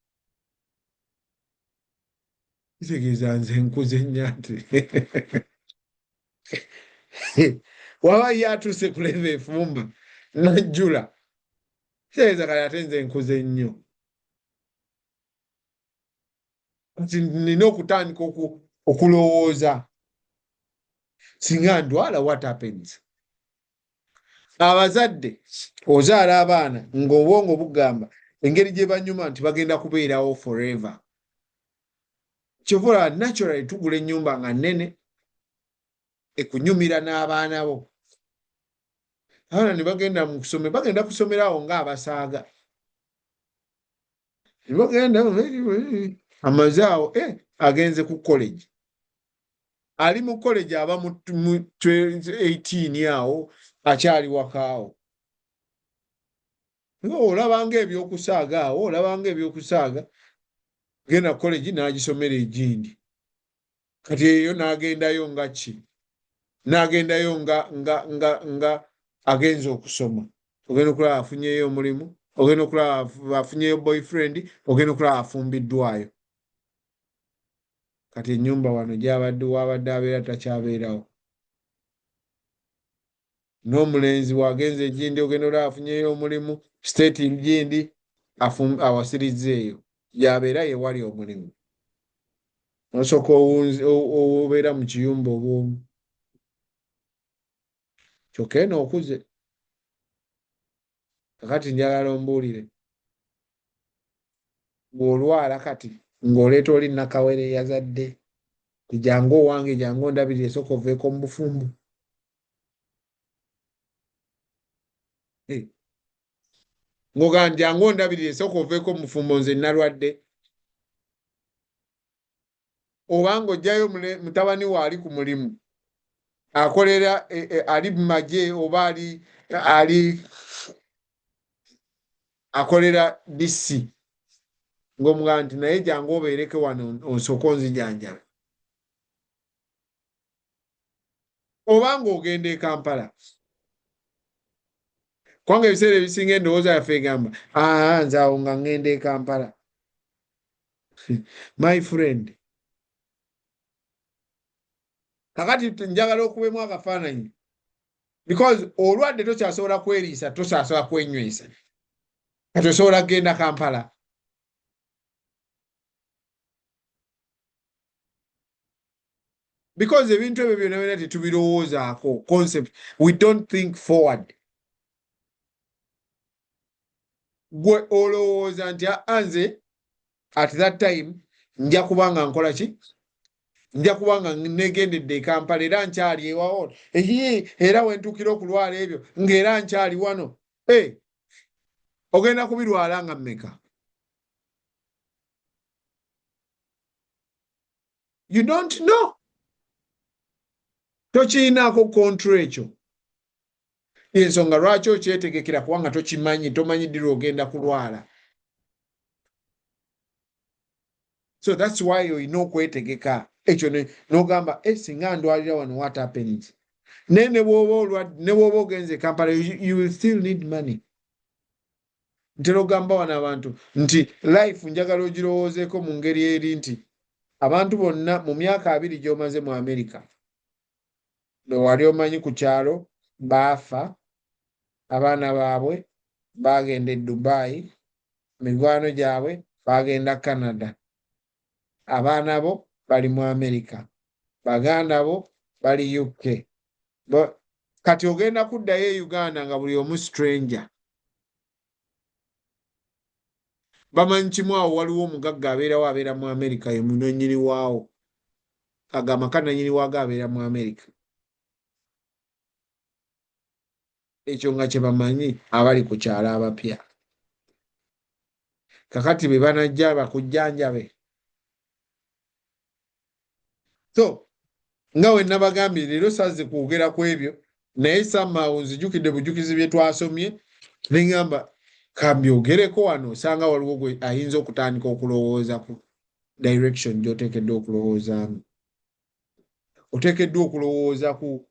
kitegeeza nze nkuze nnyo ate waba ye atuuse ku level efumba najjula, kitegeeza kati ate nze nkuze nnyo. Kati nina okutandika okulowooza singa ndwala, what happens? Abazadde ozaala abaana ng'obwongo bugamba engeri gye banyuma nti bagenda kubeerawo forever. Kyova olaba naturally tugula ennyumba nga nnene ekunyumira n'abaana bo. Abaana ne bagenda mu kusomero, bagenda kusomera awo ng'abasaaga. Ne bagenda amaze awo, agenze ku college. Ali mu college aba mu 18 awo akyali wakaawo. Nga olabanga ebyokusaaga awo, olabanga ebyokusaaga. Genda college n'agisomera egindi. Kati eyo n'agendayo nga ki? N'agendayo nga agenze okusoma. Ogenda okulaba afunyeyo omulimu, ogenda okulaba afunyeyo boyfriend, ogenda okulaba afumbiddwayo. Kati ennyumba wano gy'abadde wabadde abeera takyabeerawo. N'omulenzi bw'agenze egindi ogenda olaba afunyeyo omulimu, state gindi awasirizza eyo. Gy'abeera ye wali omulimu. Osooka obeera mu kiyumba obw'omu. Kyokka eno okuze. Kakati njagala ombuulire. Bw'olwala kati ng'oleeta oli nnakawere eyazadde, jangu owange, jangu ondabirire, sooka oveeko mu bufumbo. Ng'ogamba jangu ondabirire, sooka oveeko mu bufumbo, nze nalwadde. Oba ng'oggyayo mutabani we ali ku mulimu, akolera, ali mu magye oba ali akolera DC, ng'omugamba nti naye jangu obeereke wano osooke onzijanjabe. Oba ng'ogenda e Kampala. Kubanga ebiseera ebisinga endowooza yaffe egamba, nze awo nga ŋŋenda e Kampala. My friend, Kakati njagala okubemu akafaananyi because olwadde tokyasobola kweriisa, tokyasobola kwenywesa, kati osobola kugenda Kampala. Because ebintu ebyo byonna byonna tetubirowoozaako, concept, we don't think forward. Gwe olowooza nti nze at that time nja kuba nga nkola ki, nja kuba nga negendedde e Kampala era nkyali ewawo, era wentuukira okulwala ebyo ng'era nkyali wano. Ogenda kubirwala nga mmeka? You don't know. Tokiinaako control ekyo. Ensonga lwaki okyetegekera kubanga tokimanyi, tomanyi ddi lw'ogenda kulwala. So that's why olina okwetegeka ekyo n'ogamba singa ndwalira wano, what happens? Naye ne bw'oba ogenze e Kampala, you will still need money. Ntera okugamba wano abantu nti life njagala ogirowoozeeko mu ngeri eri nti abantu bonna mu myaka 20 gy'omaze mu Amerika, bwe wali omanyi ku kyalo baafa, abaana baabwe baagenda e Dubai, mikwano gyabwe baagenda Canada, abaana bo bali mu Amerika, baganda bo bali UK. Kati ogenda kuddayo e Uganda nga buli omu stranger. Bamanyi kimu awo waliwo omugagga abeerawo, abeera mu Amerika, ye munannyini waawo, agamba ka nannyini waago abeera mu Amerika. Ekyo nga kye bamanyi abali ku kyalo abapya. Kakati be banajja bakujjanjabe. So nga we nabagambye leero sazze kwogera ku ebyo, naye somehow nzijukidde bujukizi bye twasomye ne ŋŋamba kambyogereko wano, osanga waliwo gwe ayinza okutandika okulowooza ku direction gy'oteekeddwa okulowoozaamu. Oteekeddwa okulowooza ku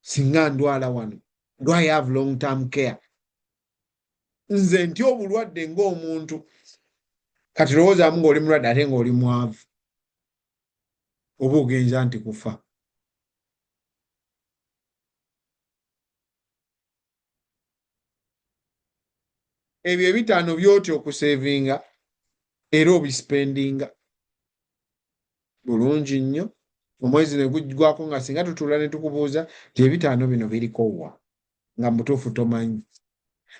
singa ndwala wano, do I have long term care? Nze ntya obulwadde ng'omuntu. Kati lowoozaamu ng'oli mulwadde ate ng'oli mwavu, oba ogenza nti kufa. Ebyo ebitaano by'otya okusevinga era obispendinga bulungi nnyo. Omwezi ne guggwako nga singa tutuula ne tukubuuza nti ebitaano bino biriko wa, nga mutuufu tomanyi.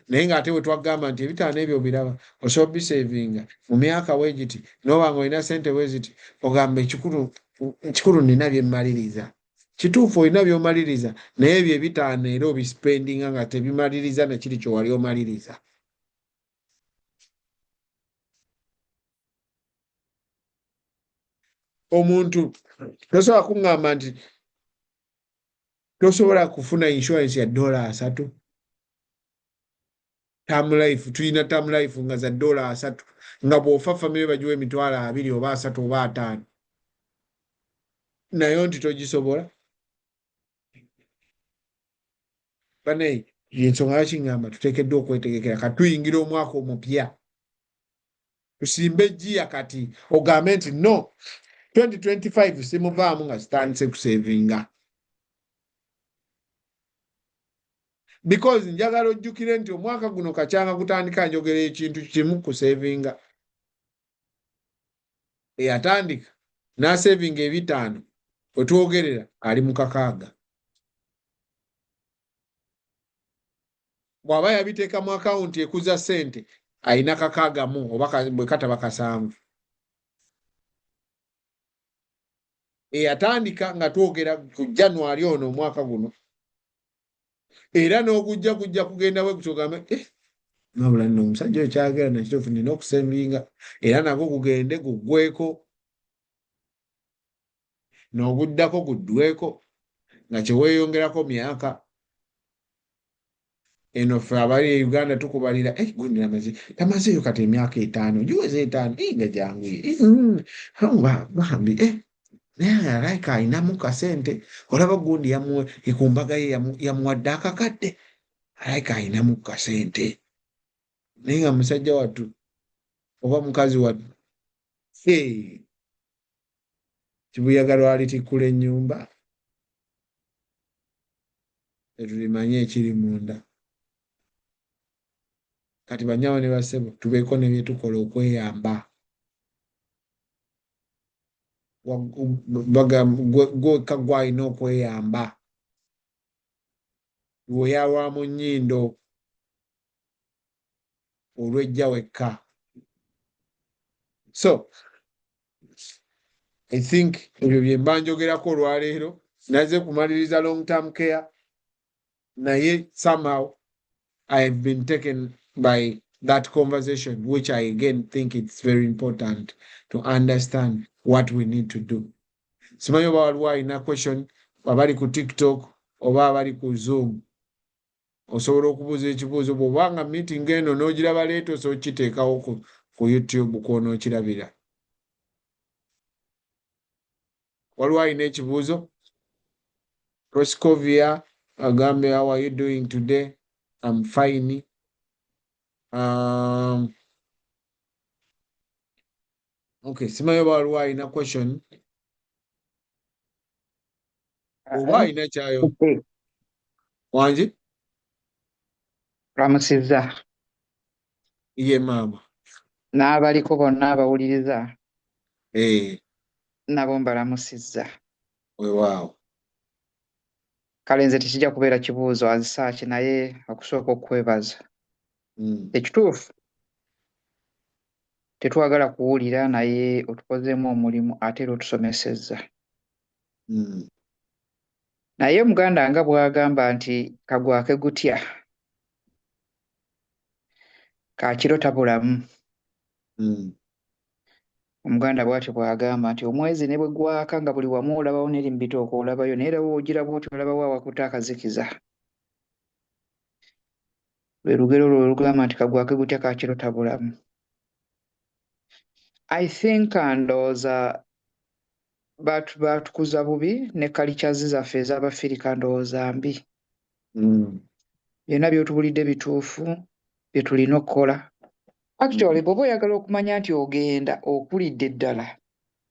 Naye ng'ate bwe twagamba nti ebitaano ebyo obiraba osobola obisevinga mu myaka bwe giti, n'oba ng'olina ssente bwe ziti, ogamba ekikulu nnina bye mmaliriza. Kituufu olina by'omaliriza, naye ebyo ebitaano era obispendinga nga tebimaliriza na kiri kye wali omaliriza. Omuntu tosobola kuŋŋamba nti tosobola kufuna insurance ya $30. Term life, tulina term life nga za $30, nga bw'ofa family bagiwa 20,000 oba 30 oba 50, naye nti togisobola. Bane ensonga lwaki ŋŋamba tuteekeddwa okwetegekera kati tuyingira omwaka omupya, tusimbe eggiya kati ogambe nti no 2025 simuvaamu nga sitandise kusevinga. Because njagala ojjukire nti omwaka guno kacyanga gutandika njogera ekintu kimu, kusevinga. Eyatandika n'asevinga ebitaano wetwogerera ali mu 6. Bw'aba yabiteeka mu akawunti ekuza ssente alina 60 oba bwe kataba 7. Eyatandika nga twogera ku January ono omwaka guno, era n'ogujja gujja kugenda bwe gutyo ogambe, wabula nno omusajja oyo kyagera nakituufu nina okusevinga, era nagwo gugende guggweko n'oguddako guddweko nga kye weeyongerako myaka. Eno ffe abali e Uganda tukubalira, gundi tamazeeyo kati emyaka 5, giweze 5, nga gyanguye. Bambi, naye alaika alinamu kasente, olaba gundi ku mbaga ye yamuwadde akakadde, alaika alinamu kasente. Naye nga musajja wattu oba mukazi wattu, kibuyaga lwalitikkula ennyumba. Tetulimanye ekiri munda. Kati bannyabo ne bassebo, tubeeko ne bye tukola okweyamba. Gwe wekka gw'alina okweyamba. Lwoya lwa mu nnyindo olwejja wekka. So I think ebyo bye mba njogerako olwaleero. Naze kumaliriza long term care, naye somehow I have been taken by that conversation, which I again think it's very important to understand what we need to do. Simanyi oba waliwo alina question, abali ku TikTok oba abali ku Zoom. Osobola okubuuza ekibuuzo bw'oba nga meeting eno n'ogiraba leeta, osobola okukiteekawo ku YouTube kw'onookirabira. Waliwo alina ekibuuzo? Proscovia agambye, "How are you doing today?" I'm fine. Okay, simanyi oba waliwo alina question oba alina kyayo. Wangi? Ramusizza. Ye maama. N'abaliko bonna abawuliriza. Nabo mbalamusizza. Weewaawo. Kale nze tekijja kubeera kibuuzo azisaaki, naye okusooka okwebaza. Ekituufu tetwagala kuwulira, naye otukozeemu omulimu ate era otusomesezza. Naye Omuganda nga bw'agamba nti kagwake gutya, kakiro tabulamu. Omuganda bw'atyo bw'agamba nti omwezi ne bwe gwaka nga buli wamu olabawo n'eri mu bitooke olabayo, naye era w'ogira bw'otyo olabawo awakutte akazikiza. Lwe lugero olwo olugamba nti kagwake gutya kakiro tabulamu. I think ndowooza baatukuza bubi ne cultures zaffe ez'Abafirika ndowooza mbi. Byonna by'otubulidde bituufu bye tulina okukola. Actually, bw'oba oyagala okumanya nti ogenda okulidde ddala,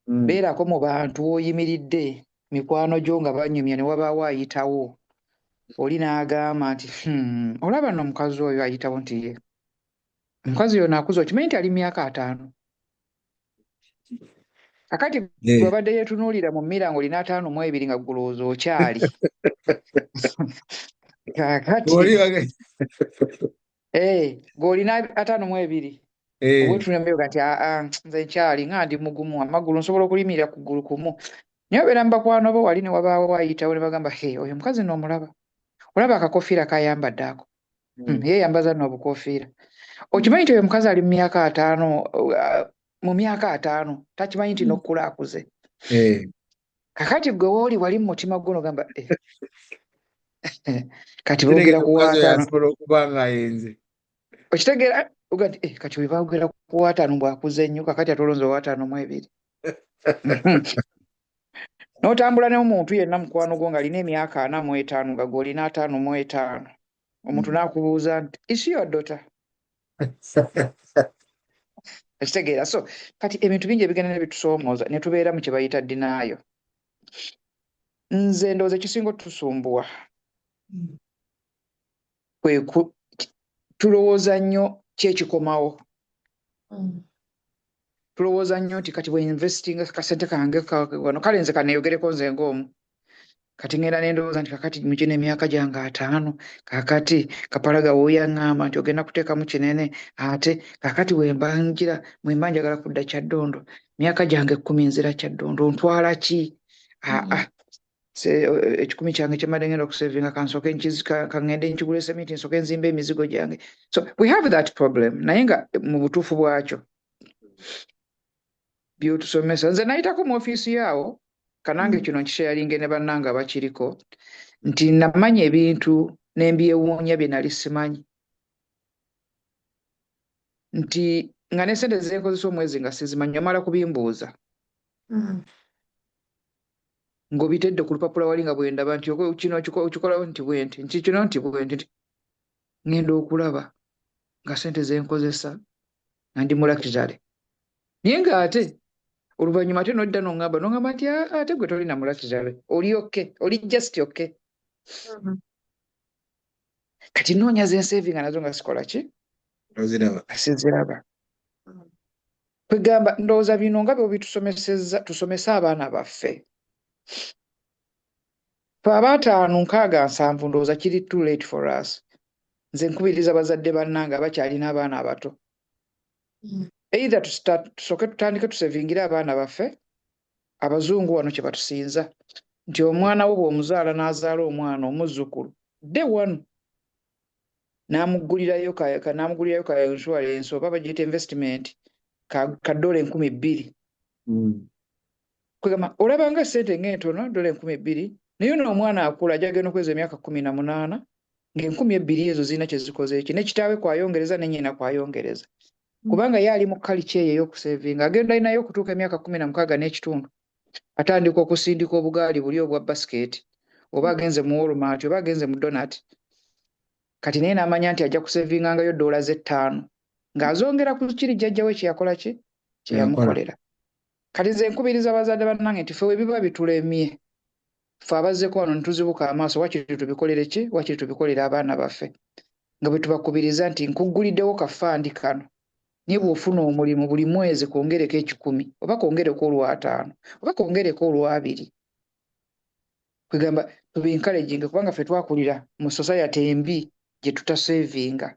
beerako mu bantu w'oyimiridde, mikwano gyo nga banyumya ne wabaawo ayitawo. Oli n'agamba nti, olaba nno omukazi oyo ayitawo nti ye. Omukazi oyo naakuze, okimanyi nti ali mu myaka 50. Kakati gwe abadde yeetunuulira mu mmira ng'olina 52 nga ggulowooza okyali. Kaakati gw'olina 52. Obwetunuulira mu mmira nti aa nze nkyali nga ndi mugumu, amagulu nsobola okulimirira ku ggulu kumu. Naye obeera mu bakwano bo wali ne wabaawo ayitawo ne bagamba, he oyo omukazi nno omulaba. Olaba akakoofiira k'ayambadde ako. Yeeyambaza nno obukoofiira. Okimanyi nti oyo omukazi ali mu myaka 50, mu myaka 50 takimanyi nti n'okkula akuze. Kakati gwe wooli wali mu mutima gwo n'ogamba, eh. Kati boogera ku omukazi oyo w'ataano. Asobola okuba nga yenze. Okitegeera oga nti, eh, kati bwe boogera ku w'ataano bw'akuze nnyo, kakati ate olonze ow'52. N'otambula n'omuntu yenna mukwano gwo ng'alina emyaka 45 nga gw'olina 55. Omuntu n'akubuuza nti, "Is she your daughter?" Okitegeera? So kati ebintu bingi ebigenda ne bitusoomooza ne tubeera mu kye bayita denial. Nze ndowooza ekisinga otutusumbuwa kwe ku tulowooza nnyo ki ekikomawo. Tulowooza nnyo nti kati bwe investinga kasente kange wano, kale nze kaneeyogereko nze ng'omu. Kati ngenda ne ndowooza nti kakati mu gino emyaka gyange 50, kakati Kapalaga w'oyaŋŋamba nti ogenda kuteekamu kinene, ate kakati bwe mba ngira bwe mba njagala kudda Kyaddondo, myaka gyange 10 nzira Kyaddondo, ntwala ki? Aa 100 kyange kye mbadde ngenda okusevinga kansooke ka ŋŋende nkigule seminti nsooke nzimbe emizigo gyange. So we have that problem, naye nga mu butuufu bwakyo by'otusomesa. Nze nayitako mu ofiisi yaawo, kanange kino nkisharinge ne bannange abakiriko, nti namanya ebintu ne mbyewuunya bye nali simanyi. Nti nga ne ssente ze nkozesa omwezi nga sizimanyi, omala kubimbuuza. Ng'obitedde ku lupapula wali nga bwe ndaba nti kino okikolawo nti bwe nti, nti kino nti bwe nti. Ŋŋenda okulaba nga ssente ze nkozesa nga ndi mu luxury. Naye ng'ate oluvannyuma ate n'odda n'oŋŋamba nti ate gwe toli na mu luxury, oli okay, oli just okay. Kati noonya ze nsavinga nazo nga sikola ki? Oziraba. Nga siziraba. Kwegamba ndowooza bino nga bwebitusomesezza, tusomese abaana baffe. Fe abaataano, 60, 70, ndowooza kiri too late for us. Nze nkubiriza bazadde bannange abakyalina abaana abato, either tusooke tutandike tusavingire abaana baffe. Abazungu wano kye batusinza nti omwana wo bw'omuzaala n'azaala omwana omuzzukulu, day one n'amugulirayo ka insurance oba bagiyita investment ka dola 2000. Kwegamba olaba nga ssente ng'entono, dola 2000, naye ono omwana akula ajja genda okweza emyaka 18 ng'enkkumi ebbiri ezo zirina kye zikoze eki ne kitaawe kwayongereza ne nnyina kwayongereza, kubanga ye ali mu culture eyo ey'okusavinga. Agenda alinayo okutuuka emyaka 16.5, atandika okusindika obugaali buli obwa basket, oba agenze mu Walmart oba agenze mu donut. Kati naye n'amanya nti ajja kusavingangayo dola z'ettaano ng'azongera ku kiri jjajja we kye yakola ki kye yamukolera. Kati nze nkubiriza bazadde bannange nti ffe we biba bitulemye, ffe abazzeko wano ne tuzibuka amaaso, wakiri tubikolere ki? Wakiri tubikolere abaana baffe, nga bwe tubakubiriza nti nkugguliddewo ka fund kano, naye bw'ofuna omulimu buli mwezi kwongereko 100 oba kwongereko olwataano oba kwongereko olwabiri. Kwegamba tubi-encouraginge, kubanga ffe twakulira mu society embi gye tutasavinga.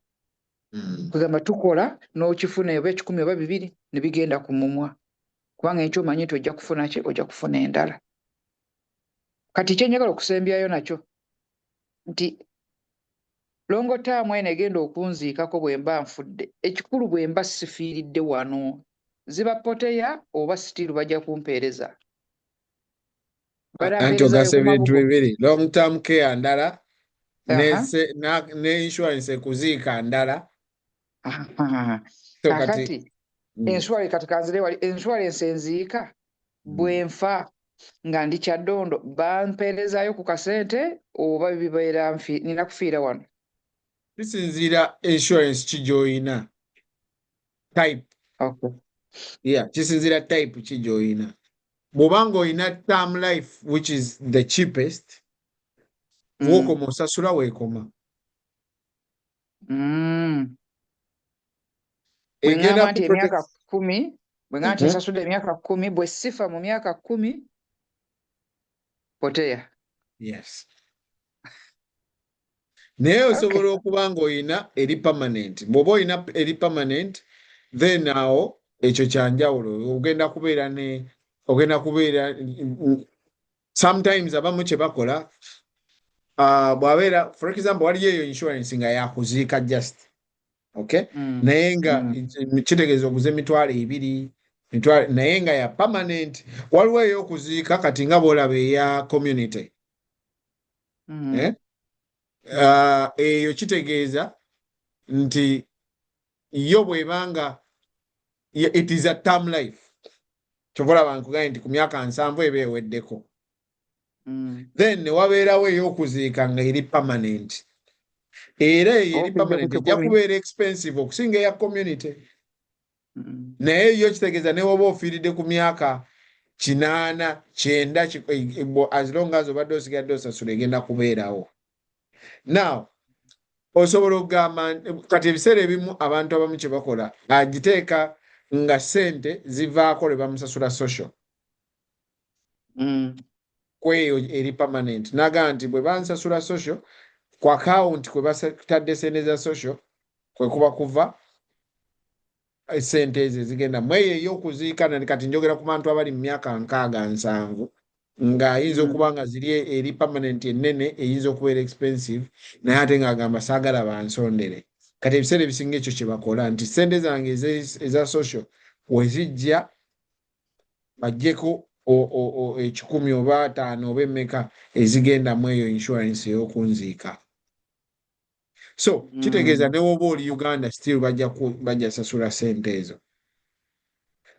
Kwegamba tukola n'okifuna oba 100 oba 200 ne bigenda ku mumwa, kubanga enkyo omanyi nti ojja kufuna ki? Ojja kufuna endala. Kati kyenjagala okusembyayo nakyo nti long term eno egenda okunziikako bwe mba nfudde, ekikulu bwe mba sifiiridde wano, ziba poteya oba still bajja kumpeereza? Anti Balampeerezayo ogasa ku ebintu mabugo. bibiri: long term care ndala ne, ne insurance ekuziika ndala. So kati Kakati insurance, kati kanzire wali insurance enziika, bwe nfa nga ndi Kyaddondo, bampeerezaayo ku kasente oba bibeera nina kufiira wano? Kisinziira insurance ki gy'oyina, type. Yeah, kisinziira type ki gy'oyina. Bw'oba ng'oyina term life, which is the cheapest, w'okoma osasula weekoma. Bwe Egenda ŋŋamba nti ku emyaka 10, bwe ŋŋamba nti nsasudde emyaka 10, bwe sifa mu myaka 10, poteya? Yes, naye osobola okuba ng'oyina eri permanent. Bw'oba oyina eri permanent, then awo ekyo kyanjawulo, ogenda kubeera ne ogenda kubeera. Sometimes abamu kye bakola, bw'abeera, for example, waliyo eyo insurance nga yakuziika just, okay, naye nga kitegeeza oguza 20,000, mitwalo, naye nga ya permanent. Waliwo ey'okuziika kati nga bw'olaba eya community, eh? Eyo kitegeeza nti yo bw'ebanga it is a term life, kyova olaba nkugambye nti ku myaka 70 eba eweddeko. Then ne wabeerawo ey'okuziika nga eri permanent, era eyo eri Ofidde ku permanent ejja 100. kubeera expensive okusinga eya community. Naye yo kitegeeza ne woba ofiiridde ku myaka 80, 90, as long as obadde osigadde osasula, egenda kubeerawo. Now osobola okugamba kati ebiseera ebimu abantu abamu kye bakola, agiteeka nga ssente zivaako lwe bamusasula social kweyo eri permanent, n'agamba nti bwe bansasula social ku akawunti kwe batadde sente za social, kwe kuba kuva sente ezo ezigenda mu eyo ey'okuziika. Nani kati njogera ku bantu abali mu myaka 60, 70, ng'ayinza okuba nga ziri eri permanent ennene eyinza okubeera expensive, naye ate ng'agamba saagala bansondere. Kati ebiseera ebisinga ekyo kye bakola nti sente zange eza social we zijja, baggyeko 100 oba 50 oba emmeka ezigenda mu eyo insurance ey'okunziika. So kitegeeza ne woba oli Uganda, still bajja sasula sente ezo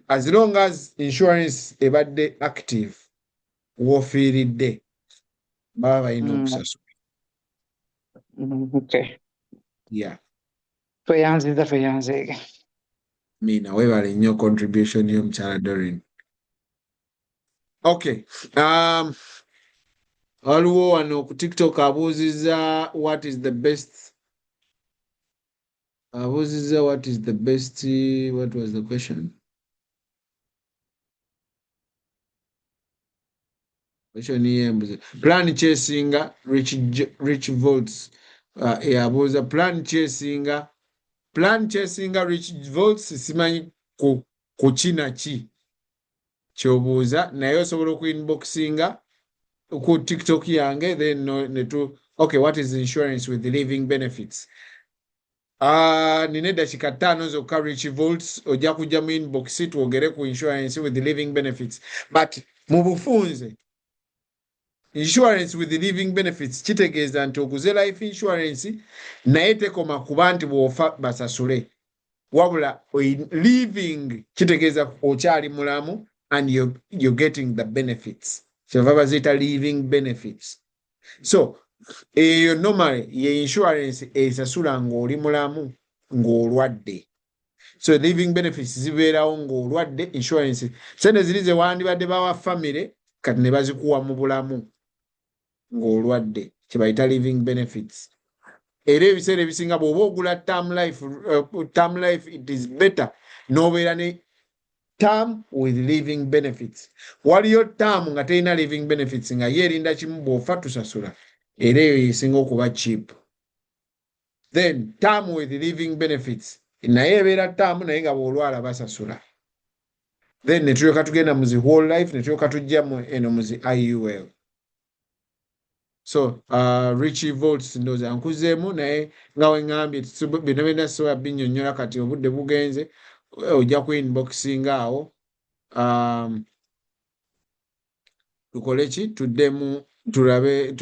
as long as insurance ebadde active w'ofiiridde, baba balina okusasula. Yeah. Tweyanziza, tweyanzeege. Mina weebale nnyo contribution y'omukyala Dorin. Okay, waliwo wano ku TikTok abuuzizza, what is the best Abuuzizza what is the best, what was the question? Question yembuze. Plan kyesinga Rich Volts yabuuza plan kyesinga, plan kyesinga Rich Volts simanyi ku kina ki kyobuuza, naye osobola okuinboxinga ku TikTok yange, then no, netu, okay, what is insurance with living benefits? Nina eddakiika 5 zokka. Rich Volts, ojja kujja mu inbox twogere ku insurance with living benefits, but mu bufunze insurance with living benefits kitegeeza nti oguze life insurance, naye tekoma kuba nti bw'ofa basasule, wabula living kitegeeza okyali mulamu and you're getting the benefits, kyeva baziyita living benefits. So eyo normally ye insurance esasula ng'oli mulamu ng'olwadde. So living benefits zibeerawo ng'olwadde. Insurance sente ziri ze wandibadde bawa family, kati ne bazikuwa mu bulamu ng'olwadde, kye bayita living benefits. Era ebiseera ebisinga bw'oba ogula term life, term life, it is better n'obeera ne term with living benefits. Waliyo term nga terina living benefits, nga ye erinda kimu, bw'ofa tusasula, era eyo yesinga okuba cheap. Then term with living benefits naye ebeera term, naye nga bw'olwala basasula. Then ne tulyoka tugenda mu zi whole life, ne tulyoka tujja mu eno mu zi IUL. So Richie Volts, ndowooza nkuzeemu, naye nga we ŋŋambye, byonna byonna sisobola binnyonnyola kati, obudde bugenze. Ojja ku inboxinga awo. Tukole ki? Tuddemu tulabe,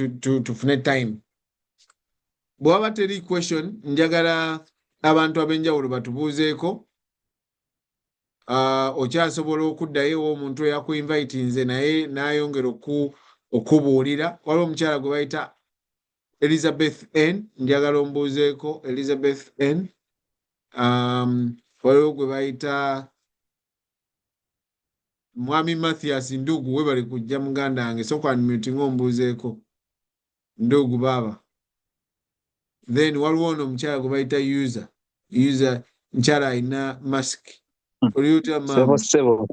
tufune time. Bwe waba teri question, njagala abantu ab'enjawulo batubuuzeeko. Okyasobola okuddayo ew'omuntu eyakuinvitinze naye n'ayongera okubuulira. Waliwo omukyala gwe bayita Elizabeth N, njagala ombuuzeeko Elizabeth N. Waliwo gwe bayita Mwami Mathias Ndugu, webale kujja muganda wange, sooka unmutinga ombuuzeeko Ndugu baaba. Then waliwo ono omukyala gwe bayita User, User mukyala alina mask. Oli otya Ssebo. maama? Ssebo.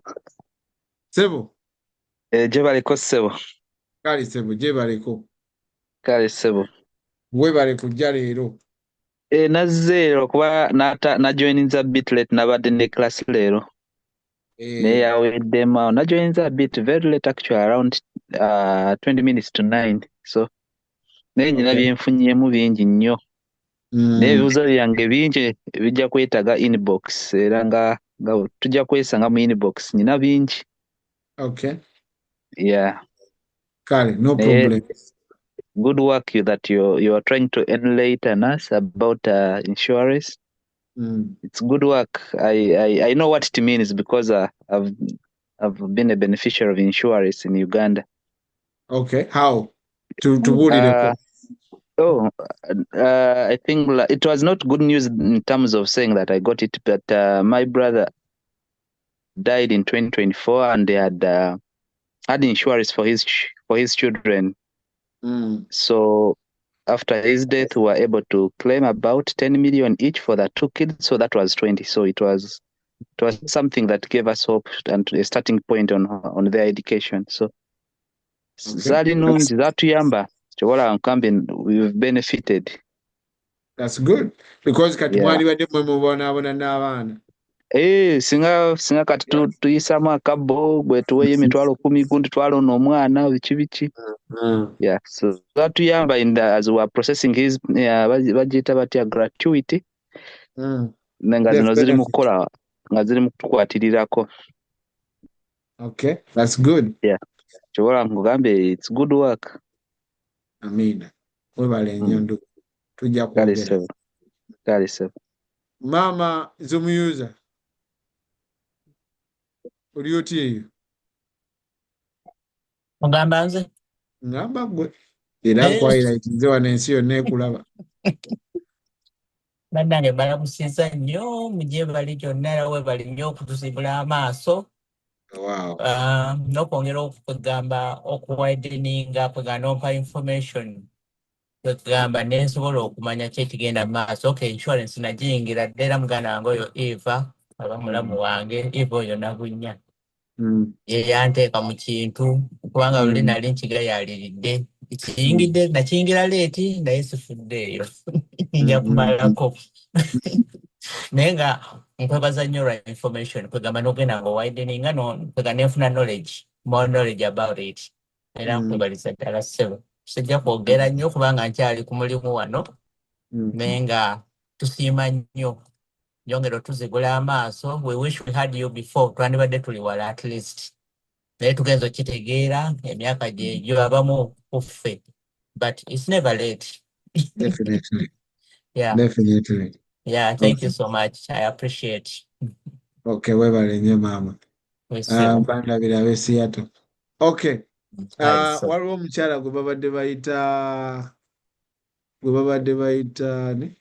Ssebo. Eh, gyebaleko ssebo. Kale ssebo, gyebaleko. Kale ssebo. Webale kujja leero. Eh, nazze okuba najoininza bit late, nabadde ne class leero. Naye yaweddemu awo. Najoininza bit very late, actually around 20 minutes to 9. So naye nina byenfunyeemu bingi nnyo. Naye ebibuuzo byange bingi bijja kwetaaga inbox, era nga tujja kwesanga mu inbox, nina bingi. Okay. Yeah. Kale, no Naye problem. good work you that you are trying to enlighten us about insurance. It's good work. I know what it means because I've been a beneficiary of insurance in Uganda. Okay, how? Tubuulireko. Oh, I think it was not good news in terms of saying that I got it, but my brother died in 2024 and they had had insurance for his children. So after his death, we were able to claim about 10 million each for the two kids. So that was 20. So it was something that gave us hope and a starting point on their education. So zaali nnungi, zatuyamba, kyobola nkambe we've benefited. That's good. Because kati mwandibadde mmwe mubonaabona n'abaana. Eh, singa kati tuyisaamu akabbo, gwe tuweeyo 100,000, gundi twala ono omwana, biki biki. Yeah, so zatuyamba in the, as we were processing his, yeah, bagiyita batya, gratuity. Nga Death zino ziri mu benefit. kukola, nga ziri mu kutukwatirirako. Okay, that's good. Yeah. Kyobola nkugambe it's good work. Amina. Webale nnyo ndugu. Tujja Kale kwogera. ssebo. Kale ssebo. Maama Zomuyuza. Oli otya eyo? Ogamba nze? Ngamba ggwe. Era Eh. nkuhighlightinze wano, ensi yonna ekulaba. Bannange balamusizza nnyo mugye bali gyonna, era webali nnyo okutuzibula amaaso. Ah, n'okwongera okugamba okuwideninga kwegamba n'ompa information. Kwegamba ne nsobola okumanya ki ekigenda mu maaso. Okay, insurance nagiyingira dda era muganda wange oyo Eva aba mulamu wange Eva oyo Nabunnya ye yanteeka mu kintu kubanga luli nali nkigayaaliridde kiyingidde nakiyingira late naye sifuddeeyo nja kumalako naye nga nkwebaza nnyo olwa information kwegamba n'ogenda nga owideninga kwega nenfuna knowledge, more knowledge about it era nkwebaliza ddala ssebo. Sijja kwogera nnyo kubanga nkyali ku mulimu wano naye nga tusiima nnyo nyongera otuzigula amaaso. We wish we had you before, twandibadde tuli wala at least naye tugenza okitegeera emyaka gyegyo abamu ku ffe, but it's never late. Definitely. Yeah. Definitely. Yeah, thank you so much, I appreciate. Okay, webale nnyo maama. Wesiimu. Bandabira ab'e Seattle. Okay. Kale, so. Waliwo omukyala gwe babadde bayita ni?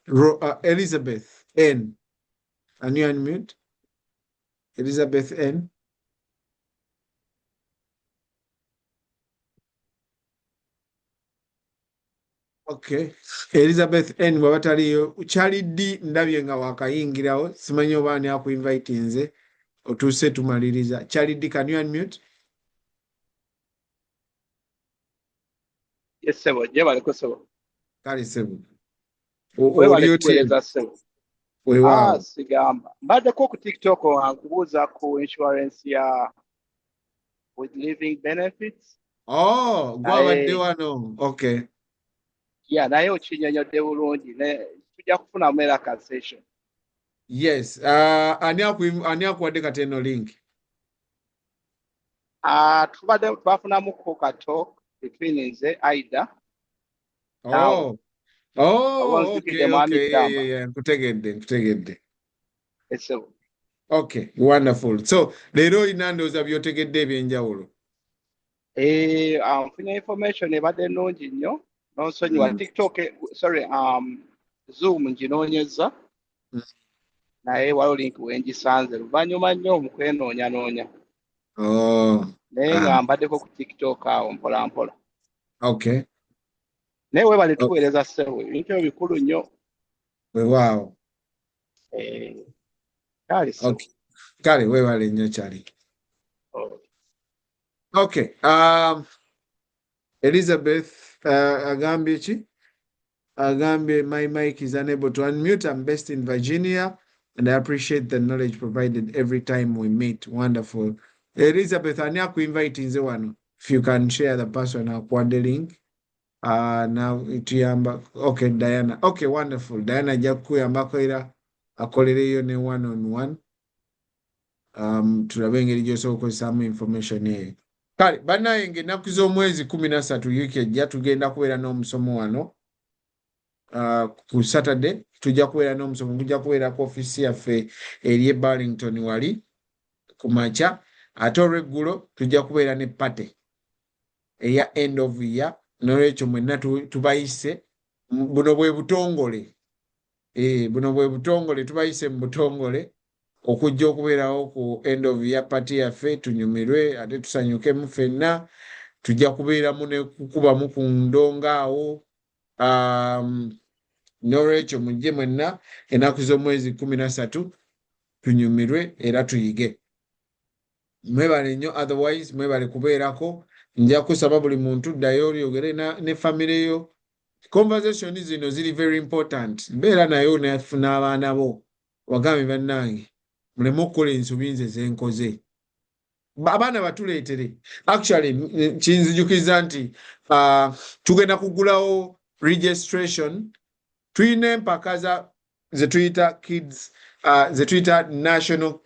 Elizabeth N. Can you unmute? Elizabeth N. Okay. Elizabeth N bw'aba taliiyo, Charlie D ndabye nga wakayingirawo, simanyi oba ani akuinvitinze, otuuse tumaliriza. Charlie D, can you unmute? Yes, ssebo, gyebaleko ssebo. Kale ssebo. Webale Oli otya? kuweereza ssebo. Weewaawo. Ah, sigamba. Mbaddeko ku TikTok nga nkubuuza ku insurance ya with living benefits. Oh, gwabadde Naye wano. Okay. Yeah, naye okinnyonnyodde bulungi ne tujja kufunamu era ka session. Yes. Ani akuwadde kati eno link? Ah, tubadde twafunamuko ka talk between nze Aida naawe. Oh. Oba Oh, onzijukidde okay, mwami okay. Yeah, Ddamba. yeah. Nkutegedde, nkutegedde. Ssebo. Okay, wonderful. So, leero olina ndowooza by'otegedde ebyenjawulo. Eh, nfunye information ebadde nnungi nnyo. N'onsonyiwa TikTok, sorry, Zoom nginoonyezza naye waliwo link we ngisanze luvannyuma nnyo mu kwenoonyanoonya. Naye nga mbaddeko ku TikTok awo mpola mpola. Naye weebale tuweereza ssebo, ebintu ebyo bikulu nnyo. Weewaawo. Eh, kale ssebo. Okay. Kale weebale nnyo Charlie. Oh. Okay. Elizabeth agambye ki? Agambye my mic is unable to unmute. I'm based in Virginia and I appreciate the knowledge provided every time we meet. Wonderful. Elizabeth, ani akuinvitinze wano? If you can share the person akuwadde link. Now tuyamba. Okay, Diana. Okay, wonderful. Diana ajja kukuyambako era akolereyo ne one on one. Tulabe engeri gy'osobola okukozesaamu information eyo. Kale bannange ng'ennaku z'omwezi 13 wiiki ejja tugenda kubeera n'omusomo wano. Ku Saturday tujja kubeera n'omusomo, gujja kubeera ku ofiisi yaffe eri e Burlington wali ku makya, ate olweggulo tujja kubeera ne party eya end of year. N'olwekyo mwenna tubayise, buno bwe butongole, buno bwe butongole, tubayise mu butongole okujja okubeerawo ku end of year party yaffe, tunyumirwe ate tusanyukemu ffenna. Tujja kubeeramu ne kukubamu ku ndongo awo. N'olwekyo mujje mwenna ennaku z'omwezi 13 tunyumirwe era tuyige. Mwebale nnyo, otherwise mwebale kubeerako. Nja kusaba buli muntu ddayo oyogere ne famire yo. Conversation zino ziri very important. Beera nayo n'abaana bo, wagambe bannange muleme okukola ensobi nze ze nkoze. Abaana batuleetere. Actually kinzijukiza nti tugenda kugulawo registration. Tulina empaka za ze tuyita kids, ze tuyita National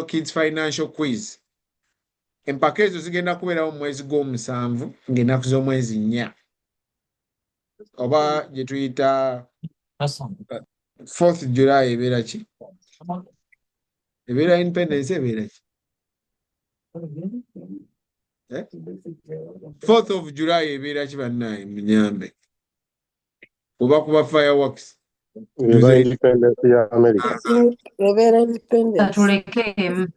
Kids Financial Quiz. Empaka ezo zigenda kubeerawo mu mwezi gw'omusanvu ng'ennaku z'omwezi 4 oba gye tuyita 4th July. Ebeera ki? Ebeera Independence, ebeera ki? Eh? 4th of July ebeera ki bannange munyambe? Oba kuba fireworks. Eba Independence ya America. Ebeera Independence. Tulekeemu.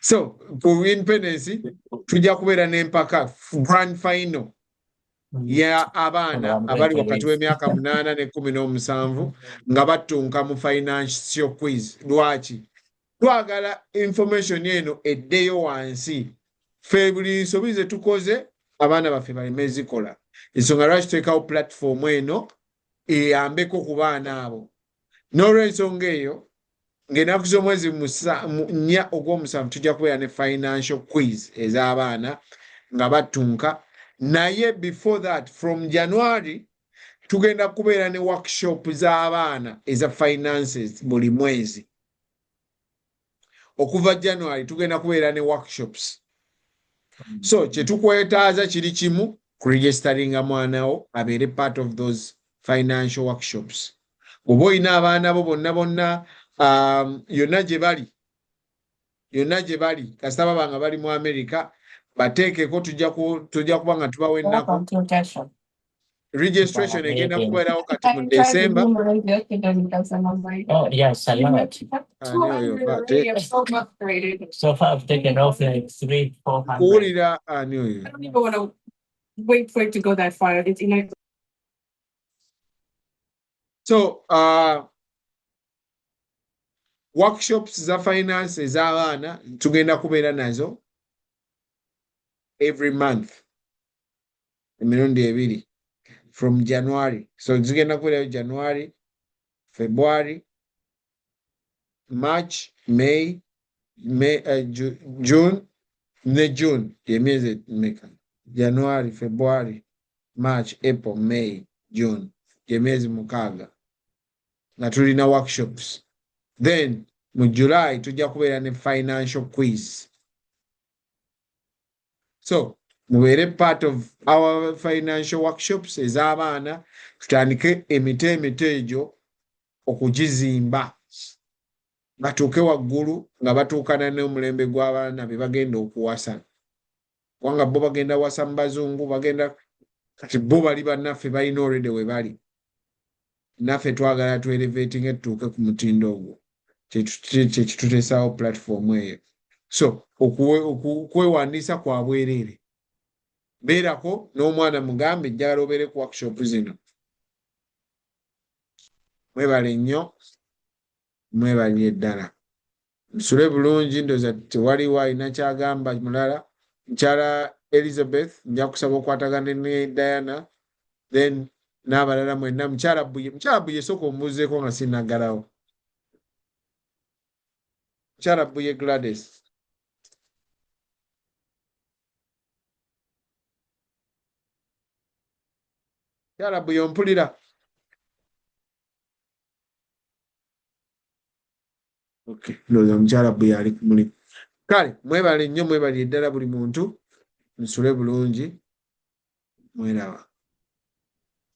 So ku Independence tujja kubeera n'empaka grand final. ya abaana abali wakati w'emyaka 8 ne 17 nga battunka mu financial quiz. Lwaki? Twagala information eno eddeyo wansi. Ffe buli nsobi ze tukoze abaana baffe baleme zikola. Ensonga lwaki tuteekawo platform eno eyambeko ku baana abo. N'olwensonga eyo ng'ennaku z'omwezi 4 ogw'omusanvu tujja kubeera ne financial quiz ez'abaana nga battunka. Naye before that, from January tugenda kubeera ne workshop z'abaana eza finances buli mwezi. Okuva January tugenda kubeera ne workshops. So kye tukwetaaza kiri kimu, kuregisteringa mwana wo abeere part of those financial workshops. Bw'oba olina abaana bo bonna bonna, yonna gye bali, yonna gye bali, kasita baba nga bali mu America, bateekeko, tujja kuba nga tubawa ennaku. Registration egenda kubeerawo kati mu December. Oh, yes, a lot. Ani oyo ate? So far I've taken off like 300, 400. Kuwulira ani oyo? I don't even want to wait for it to go that far. It's in So workshops za finance ez'abaana tugenda kubeera nazo every month emirundi ebiri from January. So zigenda kubeerayo January, February, March, May, June ne June. Emyezi emeka? January, February, March, April, May, June. Emyezi 6 nga tulina workshops. Then mu July tujja kubeera ne financial quiz. So mubeere part of our financial workshops ez'abaana, tutandike emito emito egyo okugizimba batuuke waggulu nga batuukana n'omulembe gw'abaana be bagenda okuwasa, kubanga bo bagenda wasa mu bazungu, bagenda kati bo bali bannaffe balina already we bali, naffe twagala tu elevating tutuuke ku mutindo ogwo, kye kituteesaawo platform eyo. So okwewandiisa kwa bwereere, beerako n'omwana mugambe njagala obeere ku workshop zino. Mwebale nnyo, mwebalire ddala, nsule bulungi. Ndowooza tewaliwo alina kyagamba mulala. Mukyala Elizabeth, nja kusaba okwatagana ne Diana, then n'abalala mwenna. Mukyala Buye, mukyala Buye, sooka ombuuzeeko nga sinnaggalawo. Mukyala Buye Gladys. Mukyala Buye, ompulira? Okay, ndowooza mukyala Buye ali ku mulimu. Kale mwebale nnyo, mwebalire ddala buli muntu, nsule bulungi, mweraba.